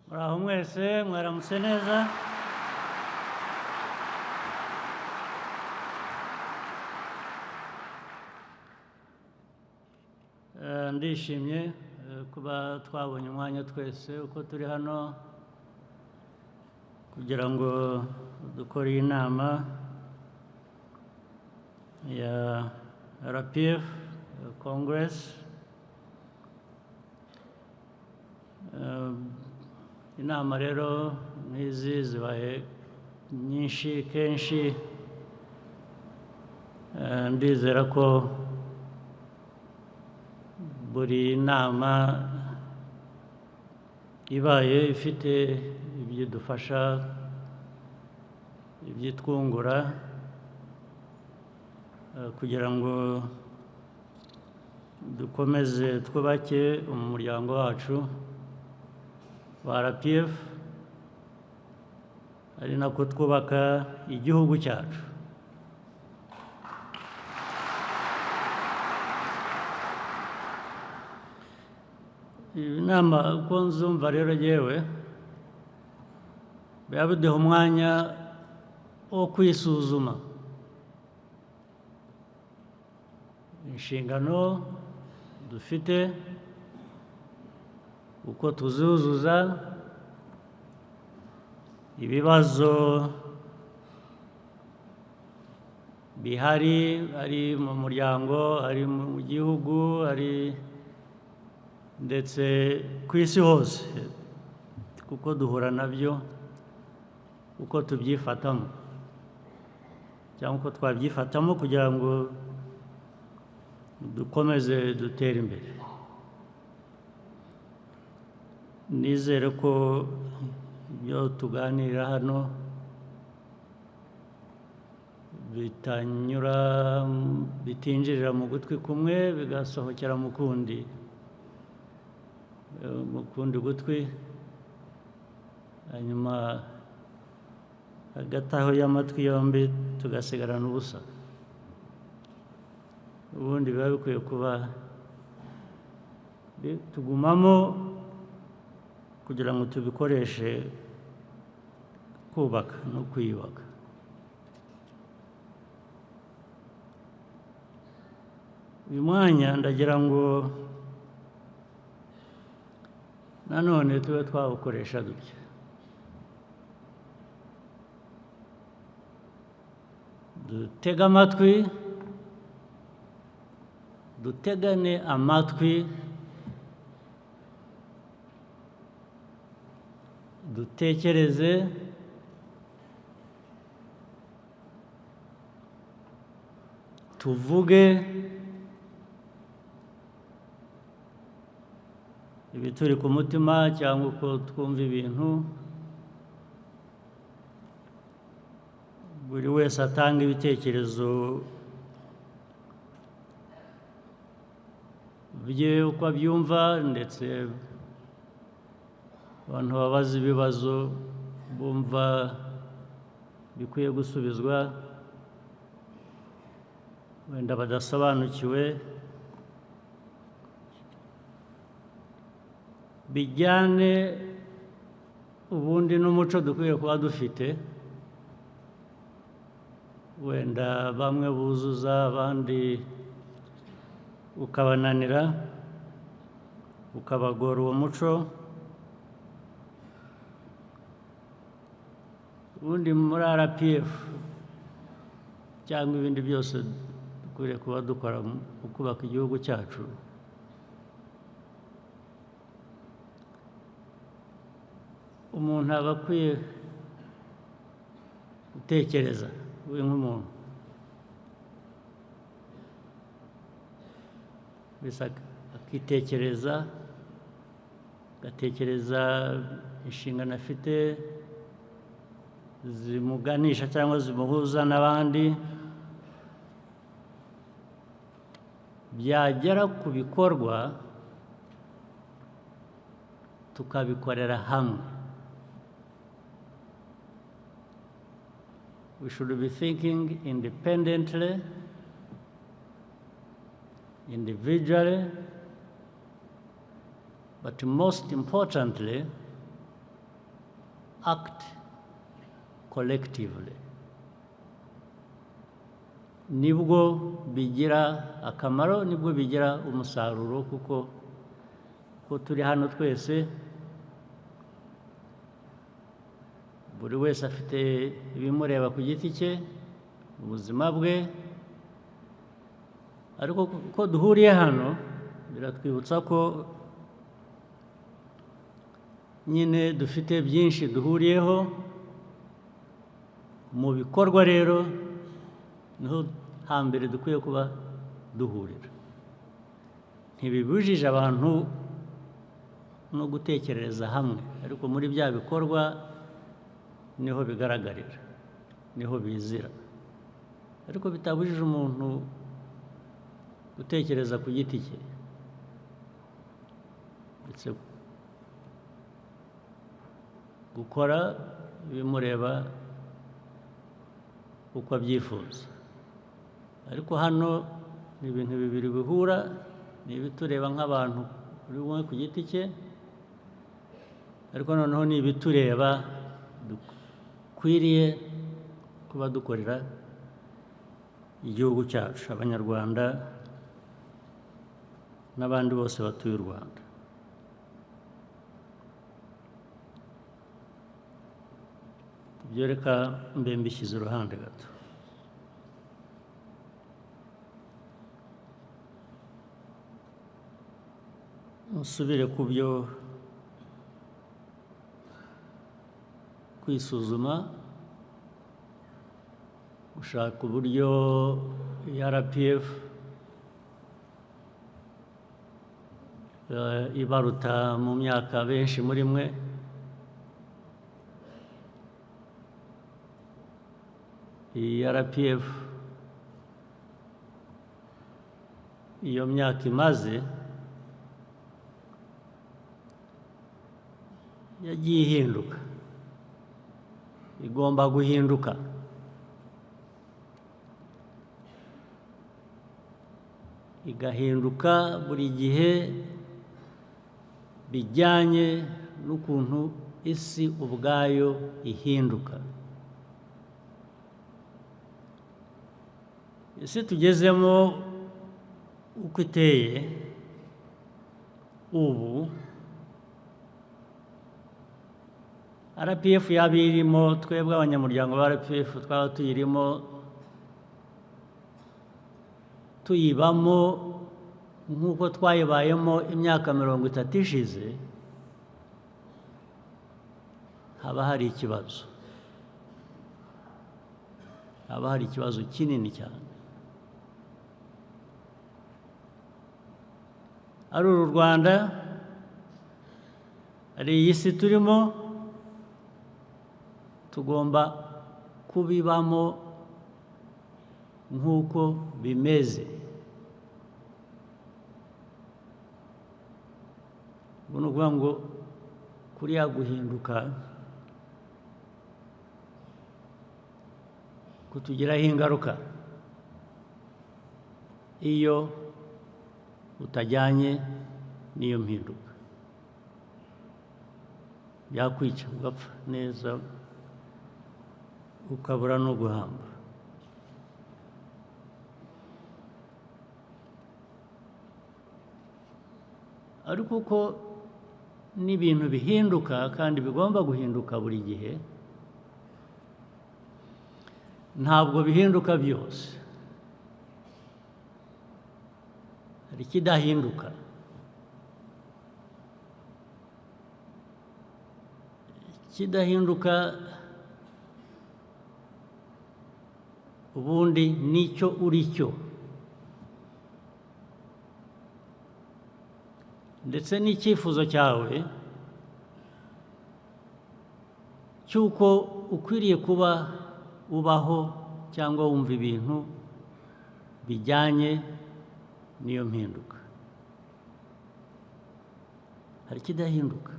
Muraho mwese, mwaramutse neza. Ndishimye kuba twabonye umwanya twese uko turi hano kugira ngo dukore iyi nama ya RPF Congress. Inama rero nk'izi zibaye nyinshi kenshi, ndizera ko buri nama ibaye ifite ibyo idufasha, ibyo itwungura, kugira ngo dukomeze twubake umuryango wacu wa RPF, ari nako twubaka igihugu cyacu. Iyi nama uko nzumva rero yewe biba biduha umwanya wo kwisuzuma inshingano dufite, uko tuzuzuza, ibibazo bihari ari mu muryango, ari mu gihugu, ari ndetse ku isi hose, kuko duhura nabyo uko tubyifatamo cyangwa uko twabyifatamo kugira ngo dukomeze dutere imbere. Nizere ko ibyo tuganira hano bitanyura, bitinjirira mu gutwi kumwe bigasohokera mu kundi, mu kundi gutwi, hanyuma hagati aho y'amatwi yombi tugasigarana ubusa. Ubundi biba bikwiye kuba tugumamo kugira ngo tubikoreshe kubaka no kwiyubaka. Uyu mwanya ndagira ngo nanone tube twawukoresha dutya. Dutege amatwi, dutegane amatwi, dutekereze, tuvuge ibituri ku mutima cyangwa uko twumva ibintu, buri wese atanga ibitekerezo bye uko abyumva, ndetse abantu babaza ibibazo bumva bikwiye gusubizwa, wenda badasobanukiwe, bijyane ubundi n'umuco dukwiye kuba dufite, wenda bamwe buzuza abandi ukabananira, ukabagora uwo muco. Ubundi muri RPF cyangwa ibindi byose dukwiriye kuba dukora mu kubaka igihugu cyacu, umuntu aba akwiye gutekereza we nk'umuntu, mbese akitekereza, agatekereza inshingano afite zimuganisha cyangwa zimuhuza n'abandi, byagera ku bikorwa tukabikorera hamwe. We should be thinking independently, individually, but most importantly, act collectively. Nibwo bigira akamaro, nibwo bigira umusaruro, kuko ko turi hano twese, buri wese afite ibimureba ku giti cye, ubuzima bwe, ariko ko duhuriye hano biratwibutsa ko nyine dufite byinshi duhuriyeho. Mu bikorwa rero niho hambere dukwiye kuba duhurira. Ntibibujije abantu no gutekerereza hamwe, ariko muri bya bikorwa niho bigaragarira, niho bizira. Ariko bitabujije umuntu gutekereza ku giti cye, ndetse gukora ibimureba uko abyifuza. Ariko hano ni ibintu bibiri bihura, ni ibitureba nk'abantu buri umwe ku giti cye, ariko noneho ni ibitureba dukwiriye kuba dukorera igihugu cyacu, Abanyarwanda n'abandi bose batuye u Rwanda. Ibyo reka mbe mbishyize iruhande gato. Nsubire ku byo kwisuzuma, gushaka uburyo RPF ibaruta mu myaka benshi muri mwe, iyi RPF iyo myaka imaze yagiye ihinduka, igomba guhinduka. Igahinduka buri gihe bijyanye n'ukuntu isi ubwayo ihinduka. Isi tugezemo uko iteye ubu, RPF yaba irimo, twebwe abanyamuryango ba RPF twaba tuyirimo, tuyibamo nk'uko twayibayemo imyaka 30 ishize, haba hari ikibazo, haba hari ikibazo kinini cyane. Ari uru Rwanda, ari iyi si turimo, tugomba kubibamo nk'uko bimeze. Ubu ni ukuvuga ngo kuriya guhinduka kutugiraho ingaruka iyo utajyanye n'iyo mpinduka, byakwica ugapfa neza, ukabura no guhamba. Ariko uko n'ibintu bihinduka kandi bigomba guhinduka buri gihe, ntabwo bihinduka byose, hari ikidahinduka. Ikidahinduka ubundi nicyo uri cyo, ndetse n'icyifuzo cyawe cy'uko ukwiriye kuba ubaho cyangwa wumva ibintu bijyanye n'iyo mpinduka. Hari ikidahinduka.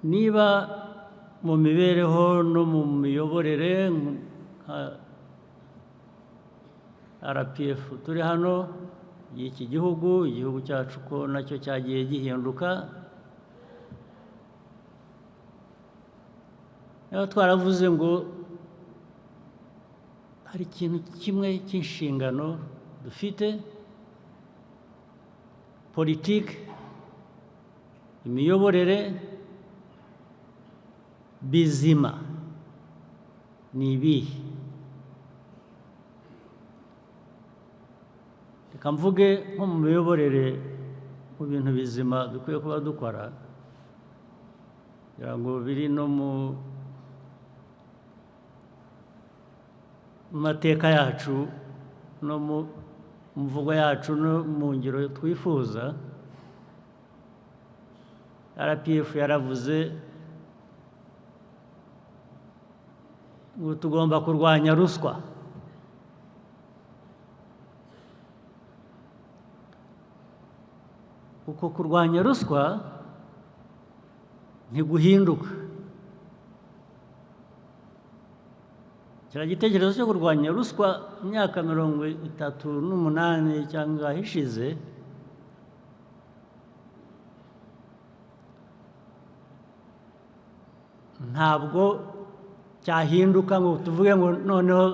Niba mu mibereho no mu miyoborere nka RPF turi hano, y'iki gihugu, igihugu cyacu ko nacyo cyagiye gihinduka. Niba twaravuze ngo hari ikintu kimwe cy'inshingano dufite, politiki, imiyoborere bizima ni ibihe? Reka mvuge nko mu miyoborere, mu bintu bizima dukwiye kuba dukora, kugira ngo biri no mu mateka yacu no mu mvugo yacu no mu ngiro twifuza. RPF yaravuze ngo tugomba kurwanya ruswa. Uko kurwanya ruswa ntiguhinduka. Kiriya gitekerezo cyo kurwanya ruswa imyaka 38 cyangwa ishize ntabwo cyahinduka ngo tuvuge ngo noneho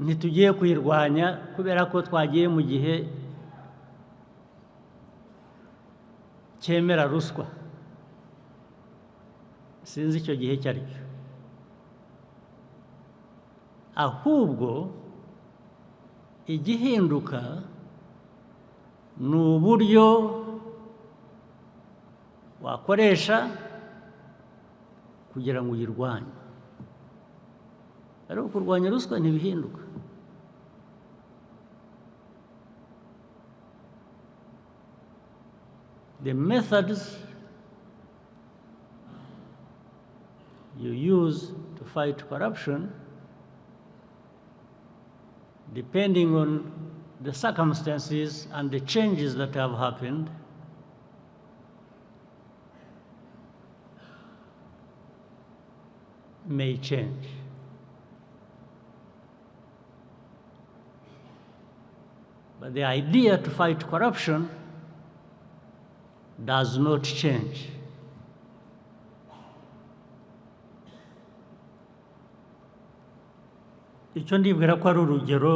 ntitugiye kuyirwanya kubera ko twagiye mu gihe cyemera ruswa. Sinzi icyo gihe icyo ari cyo. Ahubwo igihinduka ni uburyo wakoresha kugira ngo uyirwanye. Ariko kurwanya ruswa ntibihinduka. The methods you use to fight corruption, depending on the circumstances and the changes that have happened, may change. But the idea to fight corruption does not change. Icyo ndibwira ko ari urugero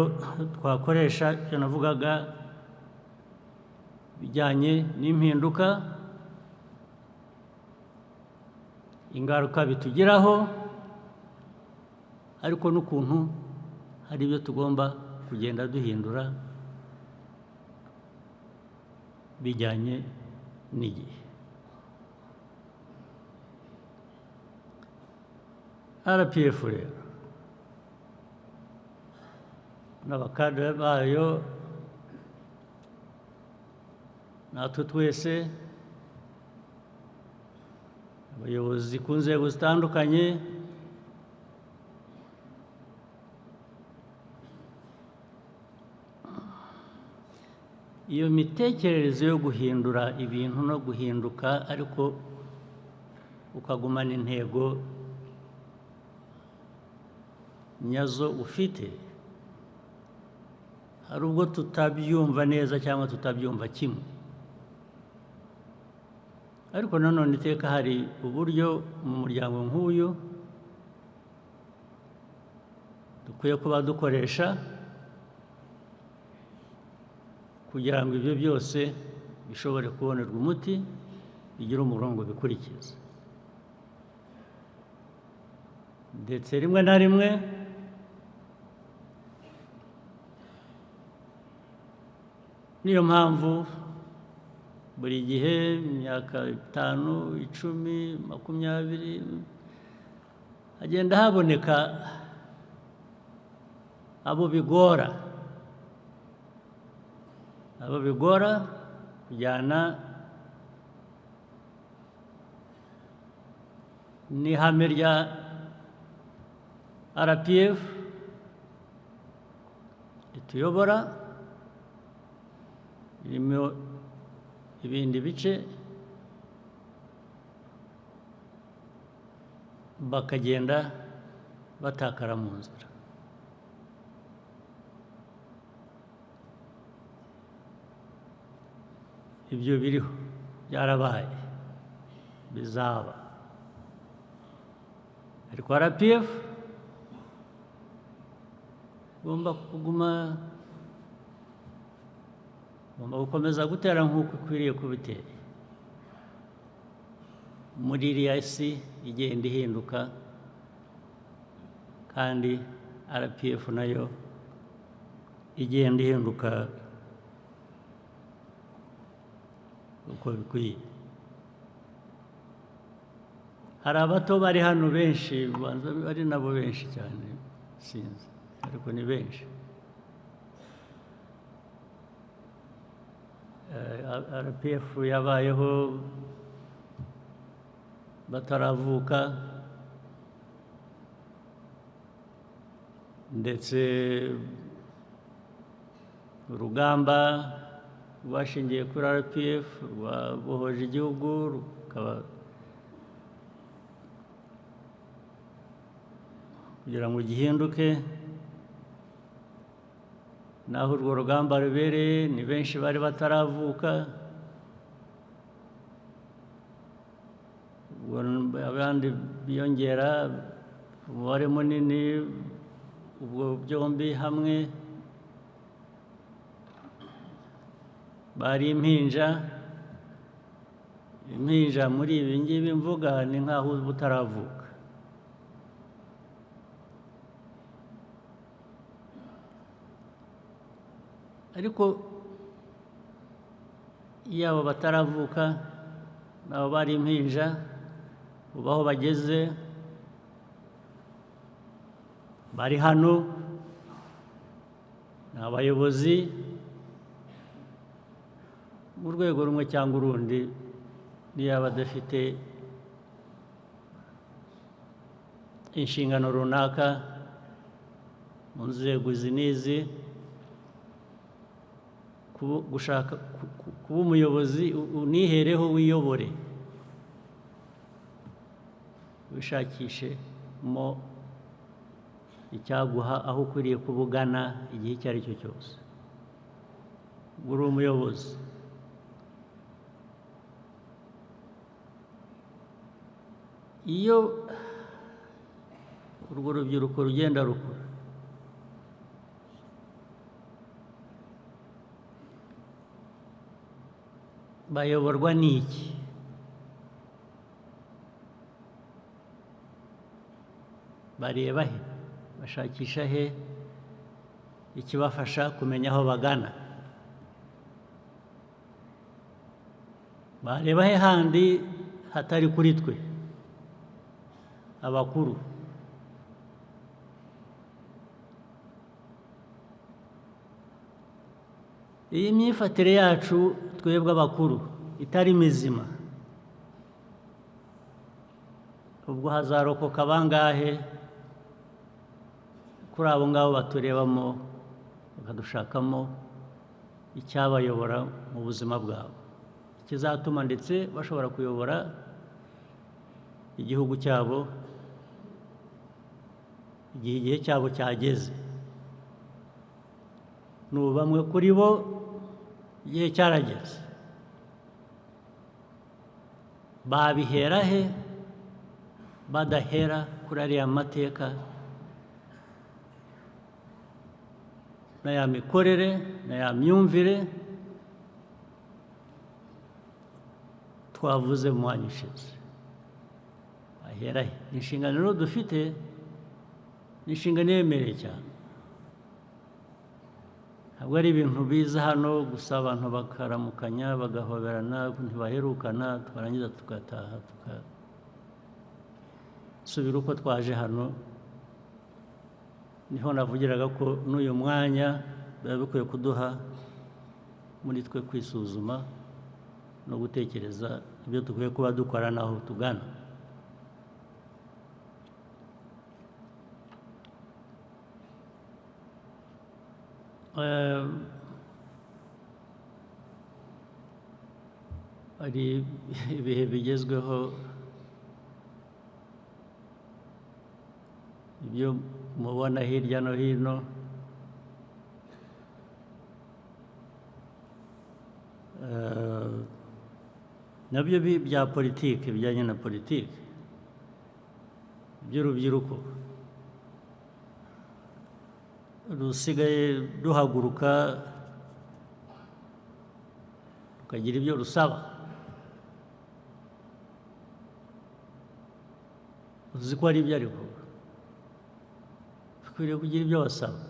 twakoresha, icyo navugaga bijyanye n'impinduka, ingaruka bitugiraho, ariko n'ukuntu hari ibyo tugomba kugenda duhindura bijyanye n'igihe. RPF rero n'abakadere bayo natwe twese abayobozi ku nzego zitandukanye, iyo mitekerereze yo guhindura ibintu no guhinduka ariko ukagumana intego nyazo ufite, hari ubwo tutabyumva neza cyangwa tutabyumva kimwe. Ariko nanone iteka hari uburyo mu muryango nk'uyu dukwiye kuba dukoresha kugira ngo ibyo byose bishobore kubonerwa umuti, bigire umurongo bikurikiza. Ndetse rimwe na rimwe niyo mpamvu buri gihe imyaka 5, 10, 20 hagenda haboneka abo bigora, abo bigora kujyana n'ihame rya RPF rituyobora, ririmo ibindi bice, bakagenda batakara mu nzira. Ibyo biriho byarabaye, bizaba. Ariko RPF igomba kuguma, igomba gukomeza gutera nk'uko ikwiriye kubitera muri iriya si igenda ihinduka, kandi RPF nayo igenda ihinduka uko bikwiye. Hari abato bari hano benshi, banza ari nabo benshi cyane, sinzi, ariko ni benshi. RPF yabayeho bataravuka, ndetse urugamba rwashingiye kuri RPF rwabohoje igihugu, rukaba kugira ngo gihinduke. Naho urwo rugamba rubereye ni benshi bari bataravuka, abandi biyongera umubare munini, ubwo byombi hamwe bari impinja. Impinja muri ibi ngibi mvuga ni nkaho utaravuka. Ariko iyo abo bataravuka nabo bari impinja, ubu aho bageze bari hano ni abayobozi mu rwego rumwe cyangwa urundi, niyo badafite inshingano runaka mu nzego izi n'izi, gushaka kuba umuyobozi unihereho wiyobore, wishakishe mo icyaguha aho ukwiriye kubugana igihe icyo ari cyo cyose. Uri umuyobozi, iyo urwo rubyiruko rugenda rukura, bayoborwa n'iki? Bareba he? Bashakisha he ikibafasha kumenya aho bagana? Bareba he handi hatari kuri twe abakuru? Iyi myifatire yacu twebwe abakuru itari mizima, ubwo hazarokoka bangahe kuri abo ngabo baturebamo bakadushakamo icyabayobora mu buzima bwabo, ikizatuma ndetse bashobora kuyobora igihugu cyabo igihe igihe cyabo cyageze. N'ubu bamwe kuri bo igihe cyarageze, babihera he badahera kuri ariya mateka na ya mikorere na ya myumvire twavuze mu mwanya ushize? Ahera he? Inshingano rero dufite ni inshingano iremereye cyane. Ntabwo ari ibintu biza hano gusa abantu bakaramukanya bagahoberana ntibaherukana, twarangiza tugataha tugasubira uko twaje hano. Niho navugiraga ko n'uyu mwanya biba bikwiye kuduha muri twe kwisuzuma no gutekereza ibyo dukwiye kuba dukora n'aho tugana. Hari ibihe bigezweho, ibyo mubona hirya no hino, Nabyo bya politiki, bijyanye na politiki by'urubyiruko rusigaye ruhaguruka rukagira ibyo rusaba. Uzi ko ari ibyo, ariko bikwiriye kugira ibyo basaba.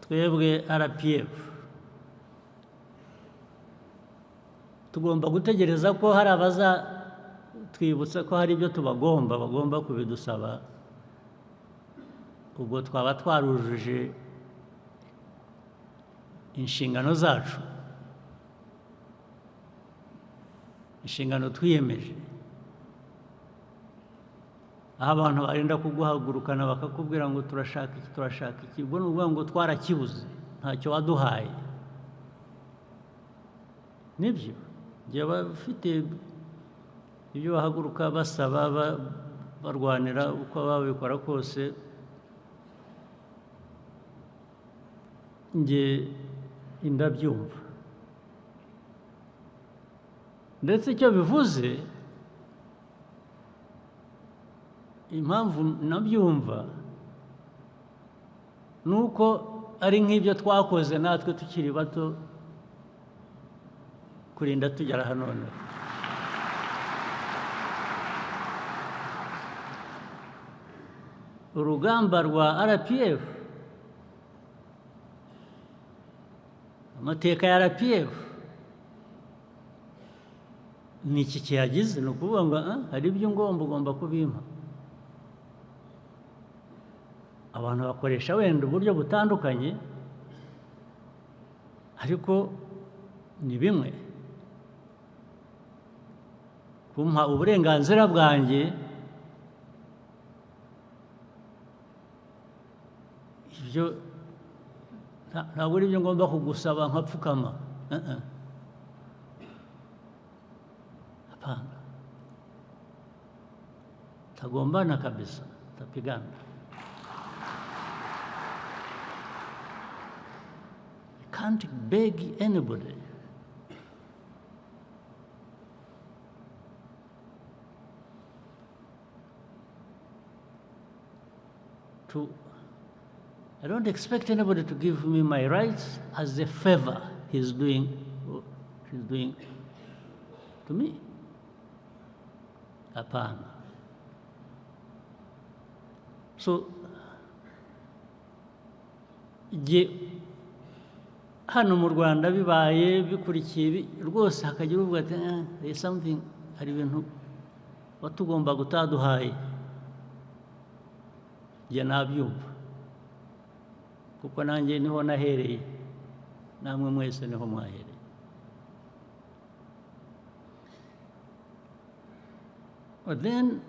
Twebwe RPF tugomba gutegereza ko hari abazatwibutsa ko hari ibyo tubagomba, bagomba kubidusaba. Ubwo twaba twarujuje inshingano zacu, inshingano twiyemeje. Aho abantu barinda kuguhagurukana bakakubwira ngo turashaka iki, turashaka iki, ubwo ni ukuvuga ngo twarakibuze, ntacyo waduhaye. Nibyo, igihe bafite ibyo bahaguruka basaba, barwanira uko babikora kose, nge ndabyumva. Ndetse icyo bivuze, impamvu nabyumva ni uko ari nk'ibyo twakoze natwe tukiri bato, kurinda tugera hano noneho. Urugamba rwa RPF, amateka ya RPF ni iki kiyagize? Ni ukuvuga ngo hari ibyo ugomba kubimpa. Abantu bakoresha wenda uburyo butandukanye, ariko ni bimwe. Kumpa uburenganzira bwanjye, ibyo ntabwo ari ibyo ngomba kugusaba nkapfukama. Hapana, tagombana kabisa, tapigana. You can't beg anybody. I don't expect anybody to give me my rights as a favor he's doing, or she's doing to me. Hapana. So, hano mu Rwanda bibaye bikurikiye rwose, hakagira uvuga ati there is something, hari ibintu watugomba gutaduhaye, njye nabyumva, kuko nanjye niho nahereye, namwe mwese niho mwahereye. But then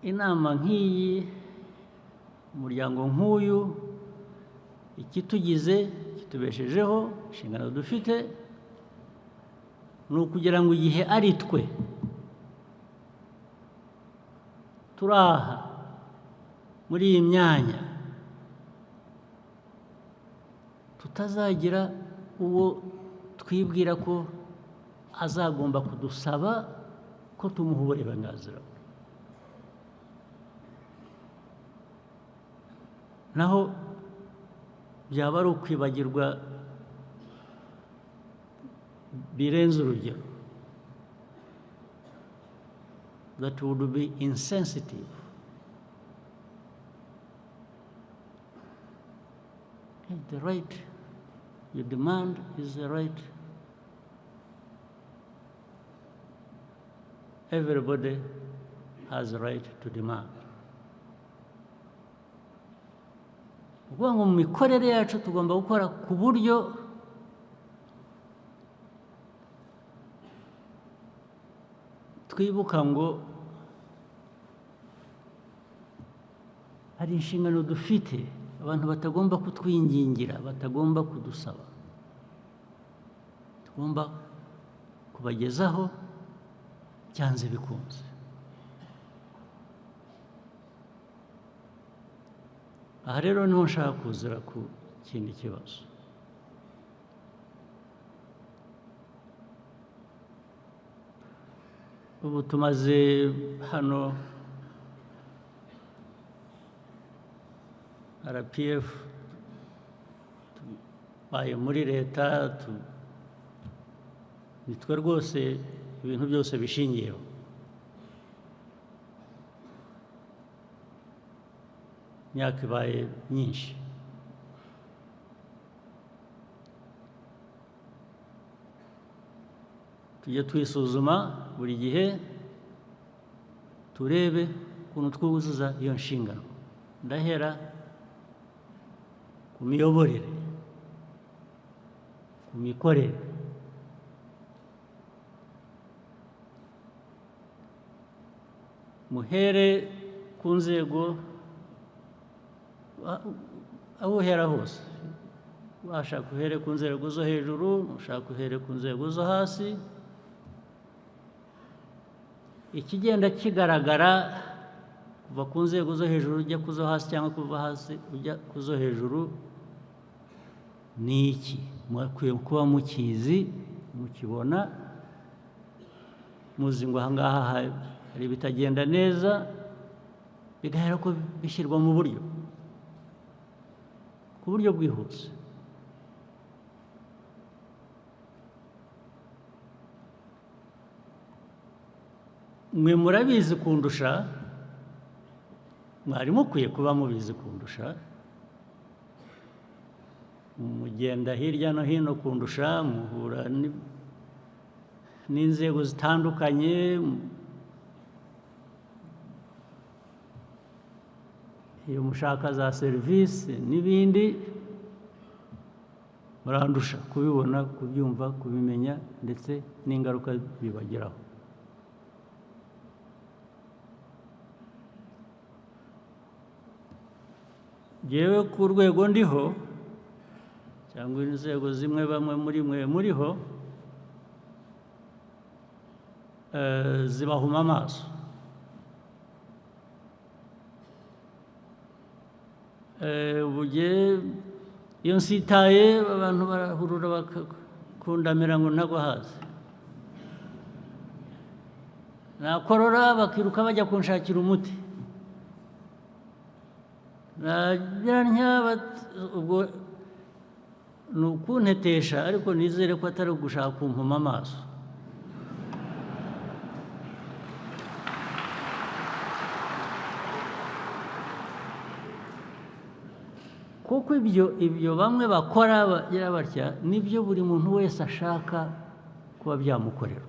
inama nk'iyi, umuryango nk'uyu, ikitugize, kitubeshejeho, inshingano dufite ni ukugira ngo igihe ari twe turaha muri iyi myanya, tutazagira uwo twibwira ko azagomba kudusaba ko tumuha uburenganzira. Naho byaba ari ukwibagirwa birenze urugero. That would be insensitive. The right you demand is the right everybody has a right to demand. Ukuvuga ngo mu mikorere yacu tugomba gukora ku buryo twibuka ngo hari inshingano dufite, abantu batagomba kutwingingira, batagomba kudusaba, tugomba kubagezaho byanze bikunze. Aha rero niho nshaka kuzira ku kindi kibazo. Ubu tumaze hano RPF tubaye muri leta, nitwe rwose ibintu byose bishingiyeho. Imyaka ibaye myinshi. Tujye twisuzuma buri gihe, turebe ukuntu twuzuza iyo nshingano. Ndahera ku miyoborere, ku mikorere. Muhere ku nzego, aho uhera hose. Washaka uhere ku nzego zo hejuru, ushaka uhere ku nzego zo hasi. Ikigenda kigaragara kuva ku nzego zo hejuru ujya ku zo hasi, cyangwa kuva hasi ujya ku zo hejuru, ni iki? Mukwiye kuba mukizi, mukibona, muzi ngo aha ngaha hari ibitagenda neza, bigahera ko bishyirwa mu buryo, ku buryo bwihuse. Mwe murabizi kundusha, mwari mukwiye kuba mubizi kundusha, mugenda hirya no hino kundusha, muhura n'inzego zitandukanye, iyo mushaka za serivisi n'ibindi, murandusha kubibona, kubyumva, kubimenya, ndetse n'ingaruka bibageraho. Jewe ku rwego ndiho, cyangwa inzego zimwe bamwe muri mwe muriho, zibahuma amaso. Ubuge iyo nsitaye abantu barahurura bakundamira ngo ntagwa hasi, nakorora bakiruka bajya kunshakira umuti, ubwo ni ukuntetesha, ariko nizere ko atari ugushaka kumpuma amaso. Kuko ibyo bamwe bakora bagira batya, nibyo buri muntu wese ashaka kuba byamukorerwa.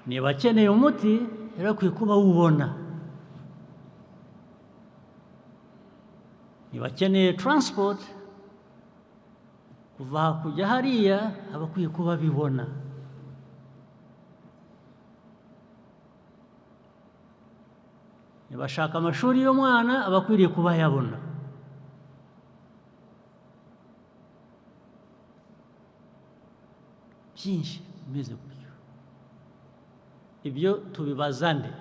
Niba akeneye umuti, yarakwiye kuba awubona. Niba akeneye transport kuva aha kujya hariya, aba akwiye kuba abibona. Niba ashaka amashuri y'umwana, aba akwiriye kuba ayabona. Byinshi bimeze gutyo. Ibyo tubibaza nde?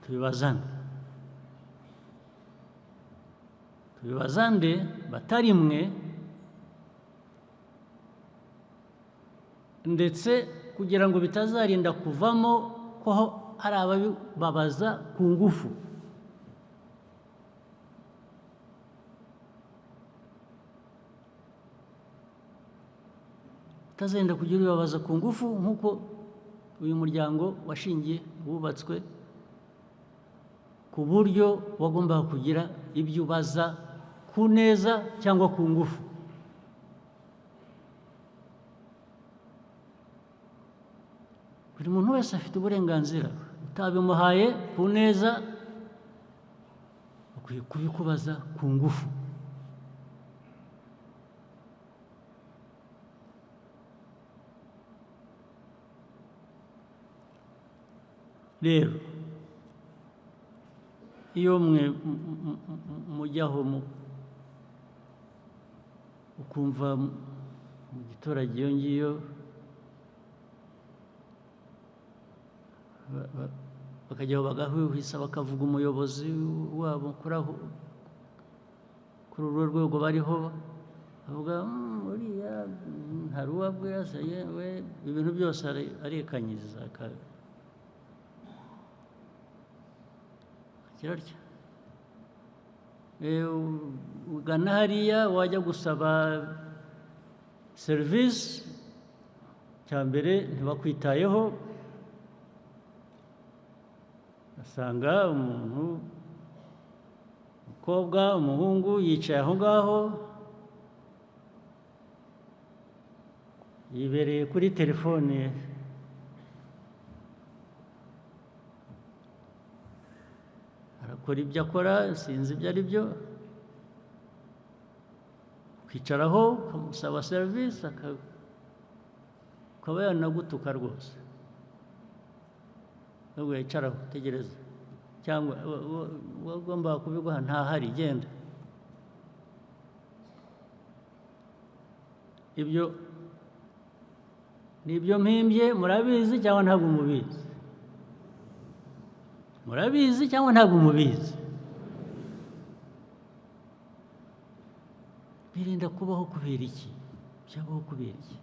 Tubibaza nde? Tubibaza nde batari mwe, ndetse kugira ngo bitazarinda kuvamo ko hari ababibabaza ku ngufu. Bitazenda kugira ubibabaza ku ngufu, nk'uko uyu muryango washingiye wubatswe ku buryo wagombaga kugira ibyo ubaza ku neza cyangwa ku ngufu. Buri muntu wese afite uburenganzira, utabimuhaye ku neza akwiye kubikubaza ku ngufu. Rero iyo mwe mujyaho ukumva mu giturage iyo ngiyo Bakajyaho bagahwihwisa, bakavuga umuyobozi wabo kuri aho, kuri urwo rwego bariho, bavuga: "Uriya hari uwo abwira se yewe," ibintu byose arikanyiza, agira atya. Ugana hariya, wajya gusaba serivisi, cya mbere ntibakwitayeho. Asanga umuntu, umukobwa, umuhungu, yicaye aho ngaho, yibereye kuri telefone, arakora ibyo akora, sinzi ibyo ari byo. Ukicaraho ukamusaba serivisi, akaba yanagutuka rwose, nubwo yicaraho tegereza, cyangwa uwagombaga kubiguha ntahari, genda. Ibyo ni ibyo mpimbye, murabizi cyangwa ntabwo mubizi? Murabizi cyangwa ntabwo mubizi? Birinda kubaho kubera iki? Byabaho kubera iki?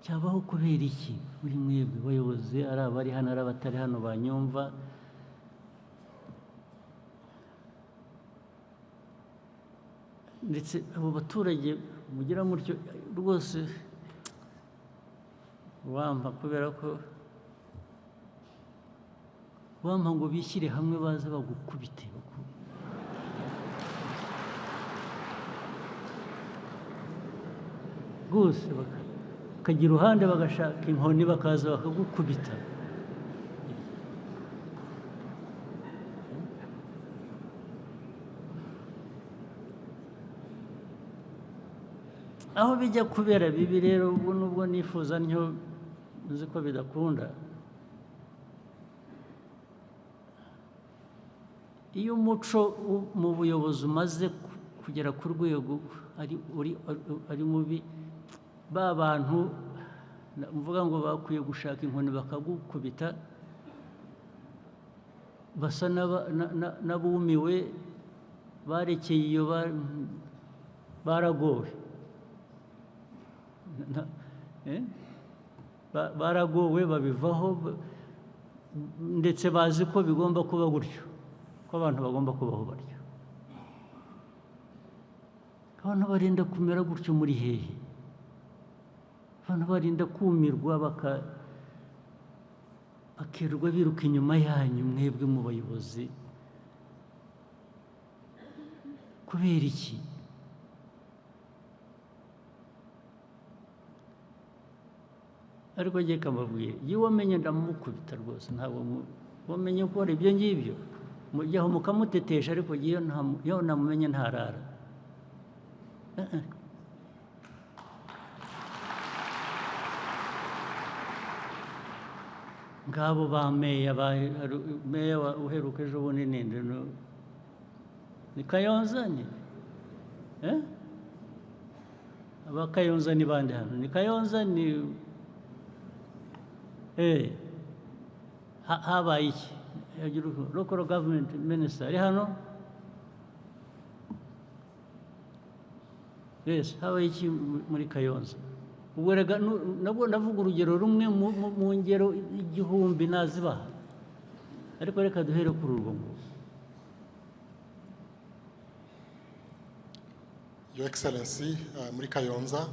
Cyabaho kubera iki? Muri mwebwe bayobozi, ari abari hano, ari abatari hano banyumva, ndetse abo baturage mugira mutyo rwose, wampa kubera ko wampa ngo bishyire hamwe baze bagukubite, rwose bakajya iruhande, bagashaka inkoni, bakaza bakagukubita. Aho bijya kubera bibi rero, ubwo nubwo nifuza ntyo, nzi ko bidakunda, iyo umuco mu buyobozi umaze kugera ku rwego ari mubi, ba bantu mvuga ngo bakwiye gushaka inkoni bakagukubita, basa n'abumiwe, barekeye iyo, baragowe. Baragowe, babivaho, ndetse bazi ko bigomba kuba gutyo, ko abantu bagomba kubaho batyo. Abantu barinda kumera gutyo muri hehe? Abantu barinda kumirwa, bakirirwa biruka inyuma yanyu mwebwe mu bayobozi, kubera iki? Ariko njye kamabwire, iyo wamenye ndamukubita rwose, ntabwo wamenye gukora ibyo ngibyo, mujyaho mukamutetesha, ariko iyo namumenye ntarara. Ngabo ba meya, meya uheruka ejo bundi ninde? Ni Kayonza ni? Aba Kayonza ni bande hano? Ni Kayonza ni habaye iki? Local government minister ari hano? Yes, habaye iki muri Kayonza? Ubwo rega nabwo ndavuga urugero rumwe mu ngero 1000 nazibaha, ariko reka duhere kuri urwo ngurwo. Your Excellency, muri Kayonza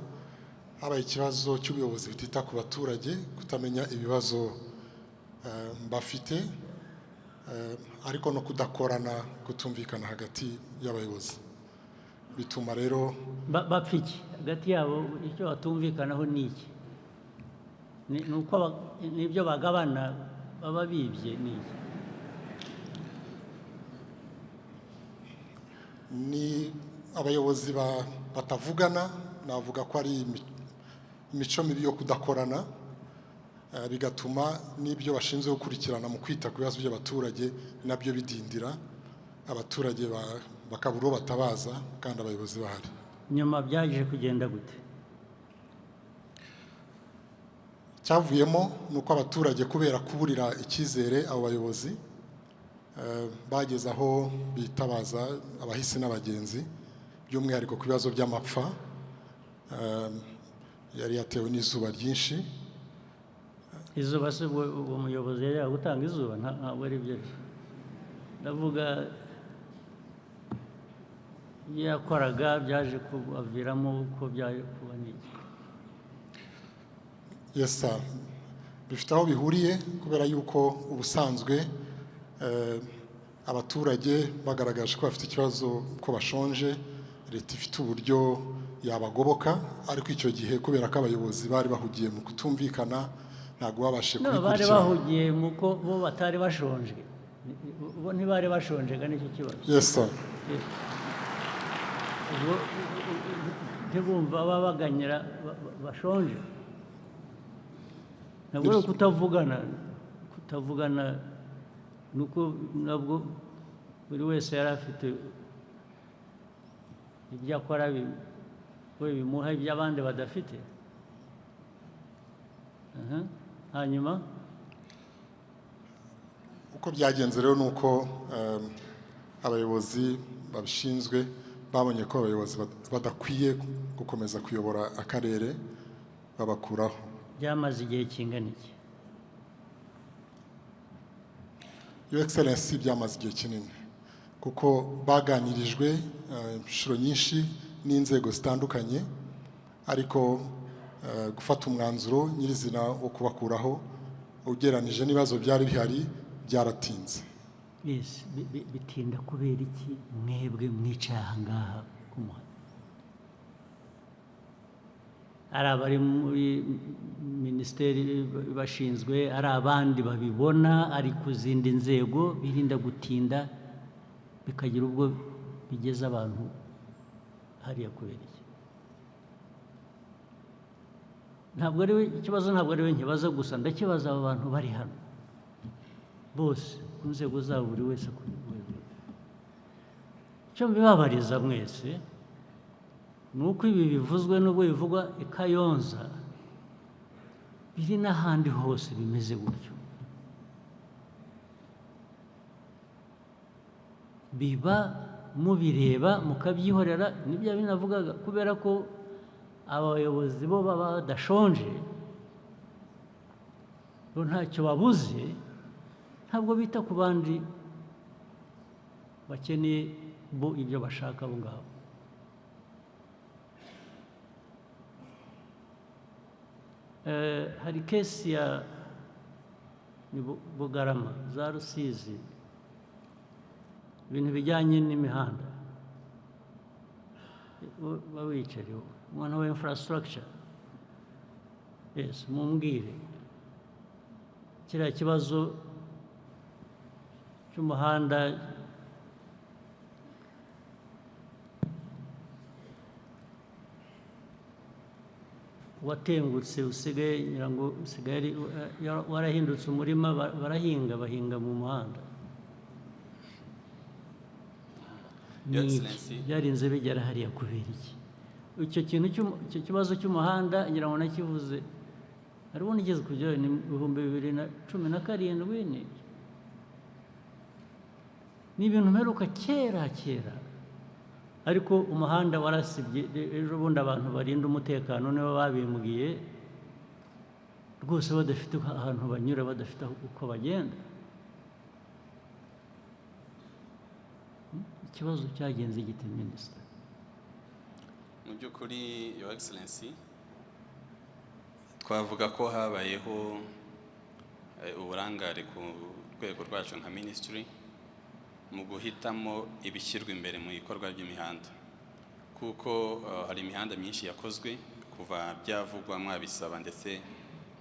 habaye ikibazo cy'ubuyobozi butita ku baturage, kutamenya ibibazo bafite, ariko no kudakorana, kutumvikana hagati y'abayobozi, bituma rero Bapfa iki hagati yabo? Icyo batumvikanaho ni iki? Ni uko n'ibyo bagabana baba bibye, ni iki? Ni abayobozi batavugana, navuga ko ari imico mibi yo kudakorana, bigatuma n'ibyo bashinzwe gukurikirana mu kwita ku bibazo by'abaturage nabyo bidindira, abaturage bakabura uwo batabaza kandi abayobozi bahari. Nyuma byaje kugenda gute? Cyavuyemo ni uko abaturage, kubera kuburira icyizere abo bayobozi, bageze aho bitabaza abahisi n'abagenzi, by'umwihariko ku bibazo by'amapfa yari yatewe n'izuba ryinshi. Izuba se ubwo uwo muyobozi yari gutanga izuba? Ntabwo ari byo. Ndavuga ibyo yakoraga byaje kubaviramo uko byaje kuba n'iki? Yes sir. Bifite aho bihuriye, kubera yuko ubusanzwe abaturage bagaragaje ko bafite ikibazo, ko bashonje, leta ifite uburyo yabagoboka. Ariko icyo gihe, kubera ko abayobozi bari bahugiye mu kutumvikana, ntabwo babashije No, bari kubikurikirana. bahugiye mu ko bo batari bashonje. Bo ntibari bashonjega, nicyo kibazo. Yes sir. Ubwo ntibumva babaganyira bashonje. Ntabwo ari ukutavugana. Kutavugana ni uko nabwo buri wese yari afite ibyo akora we bimuha ibyo abandi badafite. Aha. Hanyuma? Uko byagenze rero ni uko abayobozi babishinzwe babonye ko abayobozi badakwiye gukomeza kuyobora akarere, babakuraho. Byamaze igihe kingana iki? Your Excellency, byamaze igihe kinini, kuko baganirijwe inshuro nyinshi n'inzego zitandukanye, ariko gufata umwanzuro nyirizina wo kubakuraho, ugereranije n'ibibazo byari bihari, byaratinze. Yes, bitinda kubera iki mwebwe mwicaye aha ngaha ku muhanda? Ari abari muri minisiteri bashinzwe, ari abandi babibona, ari ku zindi nzego, birinda gutinda bikagira ubwo bigeza abantu hariya kubera iki? Ntabwo ari we ikibazo, ntabwo ari we nkibaza gusa, ndakibaza aba bantu bari hano bose ku nzego zabo, buri wese ku rwego. Icyo mbibabariza mwese ni uko ibi bivuzwe, n'ubwo bivugwa i Kayonza, biri n'ahandi hose bimeze gutyo. Biba mubireba mukabyihorera. Nibyo binavugaga, kubera ko abayobozi bo baba badashonje, bo ntacyo babuze, ntabwo bita ku bandi bakeneye bo ibyo bashaka abo ngabo. Hari case ya ni Bugarama za Rusizi, ibintu bijyanye n'imihanda. Uba wicare, umuntu wa infrastructure, yes, mumbwire kiriya kibazo cy'umuhanda. Watengutse, usigaye, ngira ngo usigaye warahindutse umurima, barahinga, bahinga mu muhanda. Your Ni iki? Excellency. Byarinze bigera hariya kubera iki? Icyo kintu icyo kibazo cy'umuhanda, ngira ngo nakivuze, hari ubundi igeze kujyayo ni 2017. Ni ibintu mperuka kera kera, ariko umuhanda warasibye. Ejo bundi abantu barinda umutekano nibo babimbwiye rwose, badafite ahantu banyura, badafite uko bagenda. Ikibazo cyagenze gite, minisita? Mu by'ukuri, Your Excellency, twavuga ko habayeho uburangare ku rwego rwacu nka minisitiri mu guhitamo ibishyirwa imbere mu bikorwa by'imihanda, kuko hari imihanda myinshi yakozwe kuva byavugwa, mwabisaba, ndetse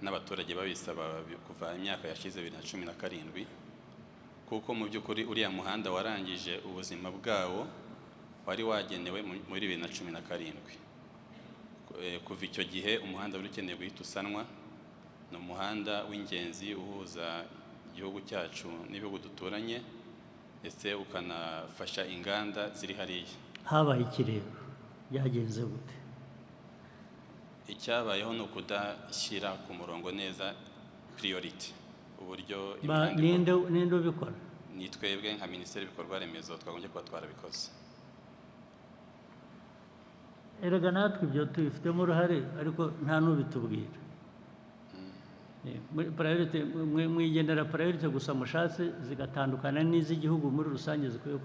n'abaturage babisaba kuva imyaka yashize 2017, kuko mu by'ukuri uriya muhanda warangije ubuzima bwawo wari wagenewe muri 2017. Kuva icyo gihe umuhanda wari ukeneye guhita usanwa. Ni umuhanda w'ingenzi uhuza igihugu cyacu n'ibihugu duturanye, ndetse ukanafasha inganda ziri hariya. Habaye iki rero? Byagenze gute? Icyabayeho ni ukudashyira ku murongo neza priority, uburyo imihanda Ninde ikorwa. Ninde ubikora? Ni twebwe nka Minisiteri y'Ibikorwa Remezo twagombye kuba twarabikoze. Erega natwe ibyo tubifitemo uruhare, ariko nta n'ubitubwira. Muri priority, mwigenera priority gusa mushatse, zigatandukana n'iz'igihugu muri rusange zikwiye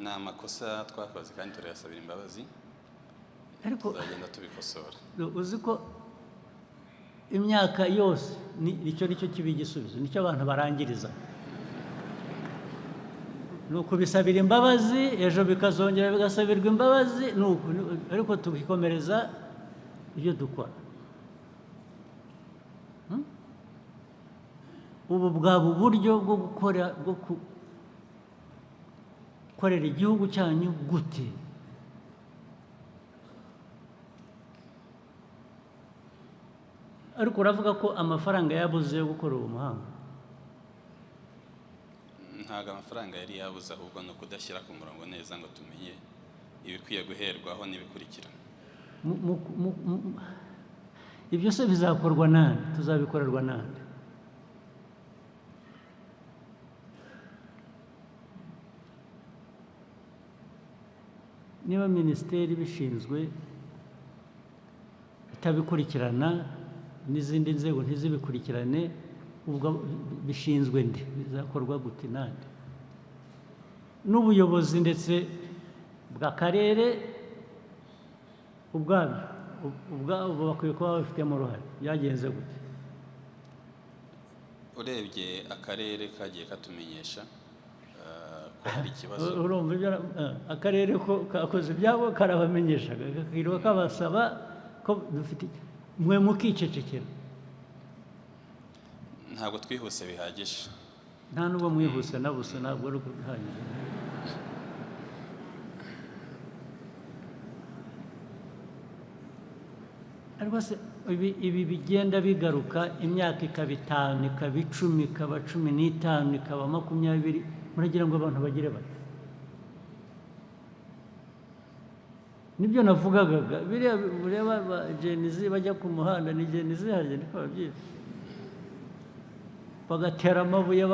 Ni amakosa twakoze kandi turayasabira imbabazi. Ariko Tuzagenda tubikosora. uzi ko imyaka yose nicyo kiba igisubizo, nicyo abantu barangiriza, ni ukubisabira imbabazi, ejo bikazongera bigasabirwa imbabazi, ni uku, ariko tukikomereza ibyo dukora. Ubu bwaba uburyo bwo gukora, bwo gukorera igihugu cyanyu gute? Ariko uravuga ko amafaranga yabuze yo gukora uwo muhanda. Ntabwo amafaranga yari yabuze, ahubwo ni ukudashyira ku murongo neza ngo tumenye ibikwiye guherwaho n'ibikurikira. Ibyo se bizakorwa nande? Tuzabikorerwa nande? Niba minisiteri ibishinzwe itabikurikirana n'izindi nzego ntizibikurikirane, ubwo bishinzwe nde? Bizakorwa gute nande? N'ubuyobozi ndetse bw'akarere ubwabyo ubwabo bakwiye kuba babifitemo uruhare. Byagenze gute? Urebye akarere kagiye katumenyesha ko hari ikibazo. Urumva ibyo akarere ko kakoze ibyabo, karabamenyesha, kakiriwe kabasaba ko dufite, mwe mukicecekera. Ntabwo twihuse bihagije. Nta nubwo mwihuse na busa, ntabwo ari bihagije. Ariko se ibi bigenda bigaruka, imyaka ikaba 5, ikaba 10, ikaba 15, ikaba 20, muragira ngo abantu bagire bate? Nibyo navugaga, biriya ureba ba Gen Z bajya ku muhanda, ni Gen Z harya niko babyita, bagatera amabuye,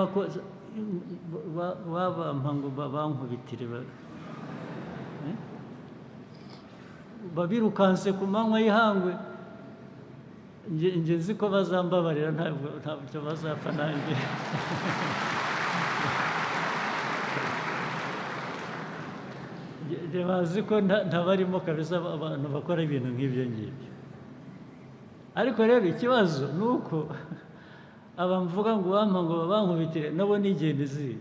babampa ngo bankubitire, babirukanse ku manywa y'ihangwe. Nge nzi ko bazambabarira, ntabwo bazapfa nanjye. Nge bazi ko ntabarimo kabisa abantu bakora ibintu nk'ibyo ngibyo. Ariko rero ikibazo ni uko aba mvuga ngo wampa ngo babankubitire nabo ni Gen Z.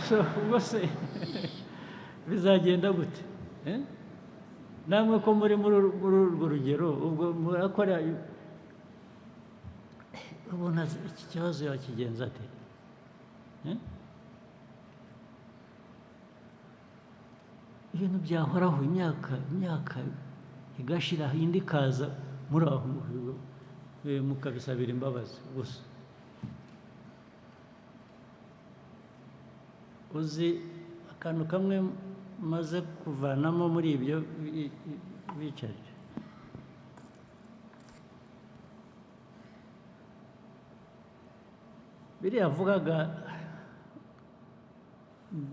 So, ubwo se bizagenda gute? Namwe ko muri muri urwo rugero, ubwo murakora, ubona iki kibazo yakigenza ate? Ibintu byahoraho imyaka igashira, indi ikaza, muri aho mukabisabira imbabazi gusa. Uzi akantu kamwe maze kuvanamo muri ibyo bicaje? Biriya avugaga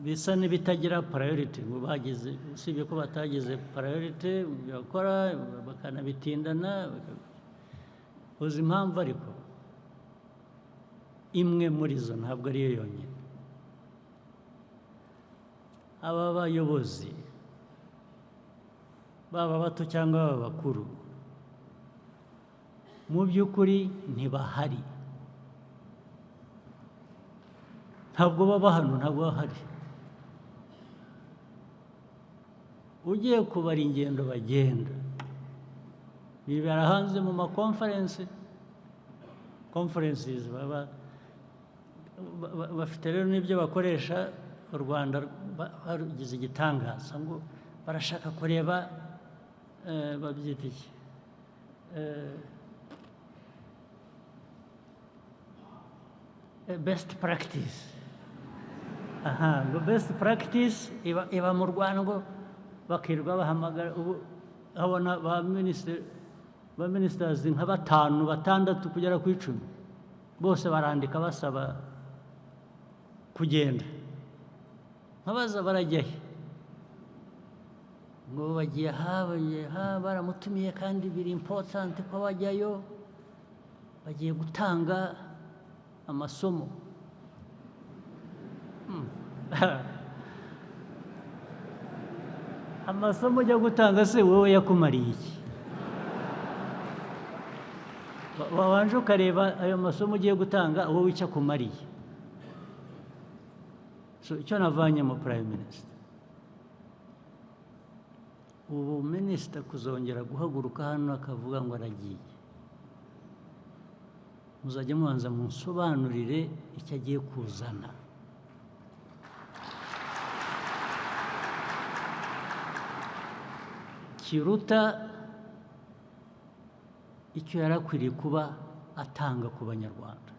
bisa n'ibitagira priority, ngo bagize, usibye ko batagize priority bakora bakanabitindana. Uzi impamvu? Ariko imwe muri zo, ntabwo ariyo yonyine. Aba bayobozi, baba bato cyangwa baba bakuru, mu by'ukuri ntibahari, ntabwo baba hano, ntabwo bahari. Ugiye kubara ingendo bagenda, bibera hanze mu ma conferences, baba bafite rero n'ibyo bakoresha. U Rwanda barugize igitangaza, ngo barashaka kureba, babyita iki? Best practice. Aha, ngo best practice iba mu Rwanda, ngo bakirwa bahamagara. Ubu Abona ba ministers nka 5 6 kugera ku 10 bose barandika basaba kugenda. Nkabaza barajya he? Ngo bagiye ha baramutumiye kandi biri important ko bajyayo, bagiye gutanga amasomo. Amasomo ujya gutanga se wowe yakumariye iki? Wabanje ukareba ayo masomo ugiye gutanga wowe icyo akumariye. So icyo navanye mu Prime Minister, ubu minister kuzongera guhaguruka hano akavuga ngo aragiye, muzajya mubanza munsobanurire icyo agiye kuzana. Kiruta icyo yarakwiriye kuba atanga ku Banyarwanda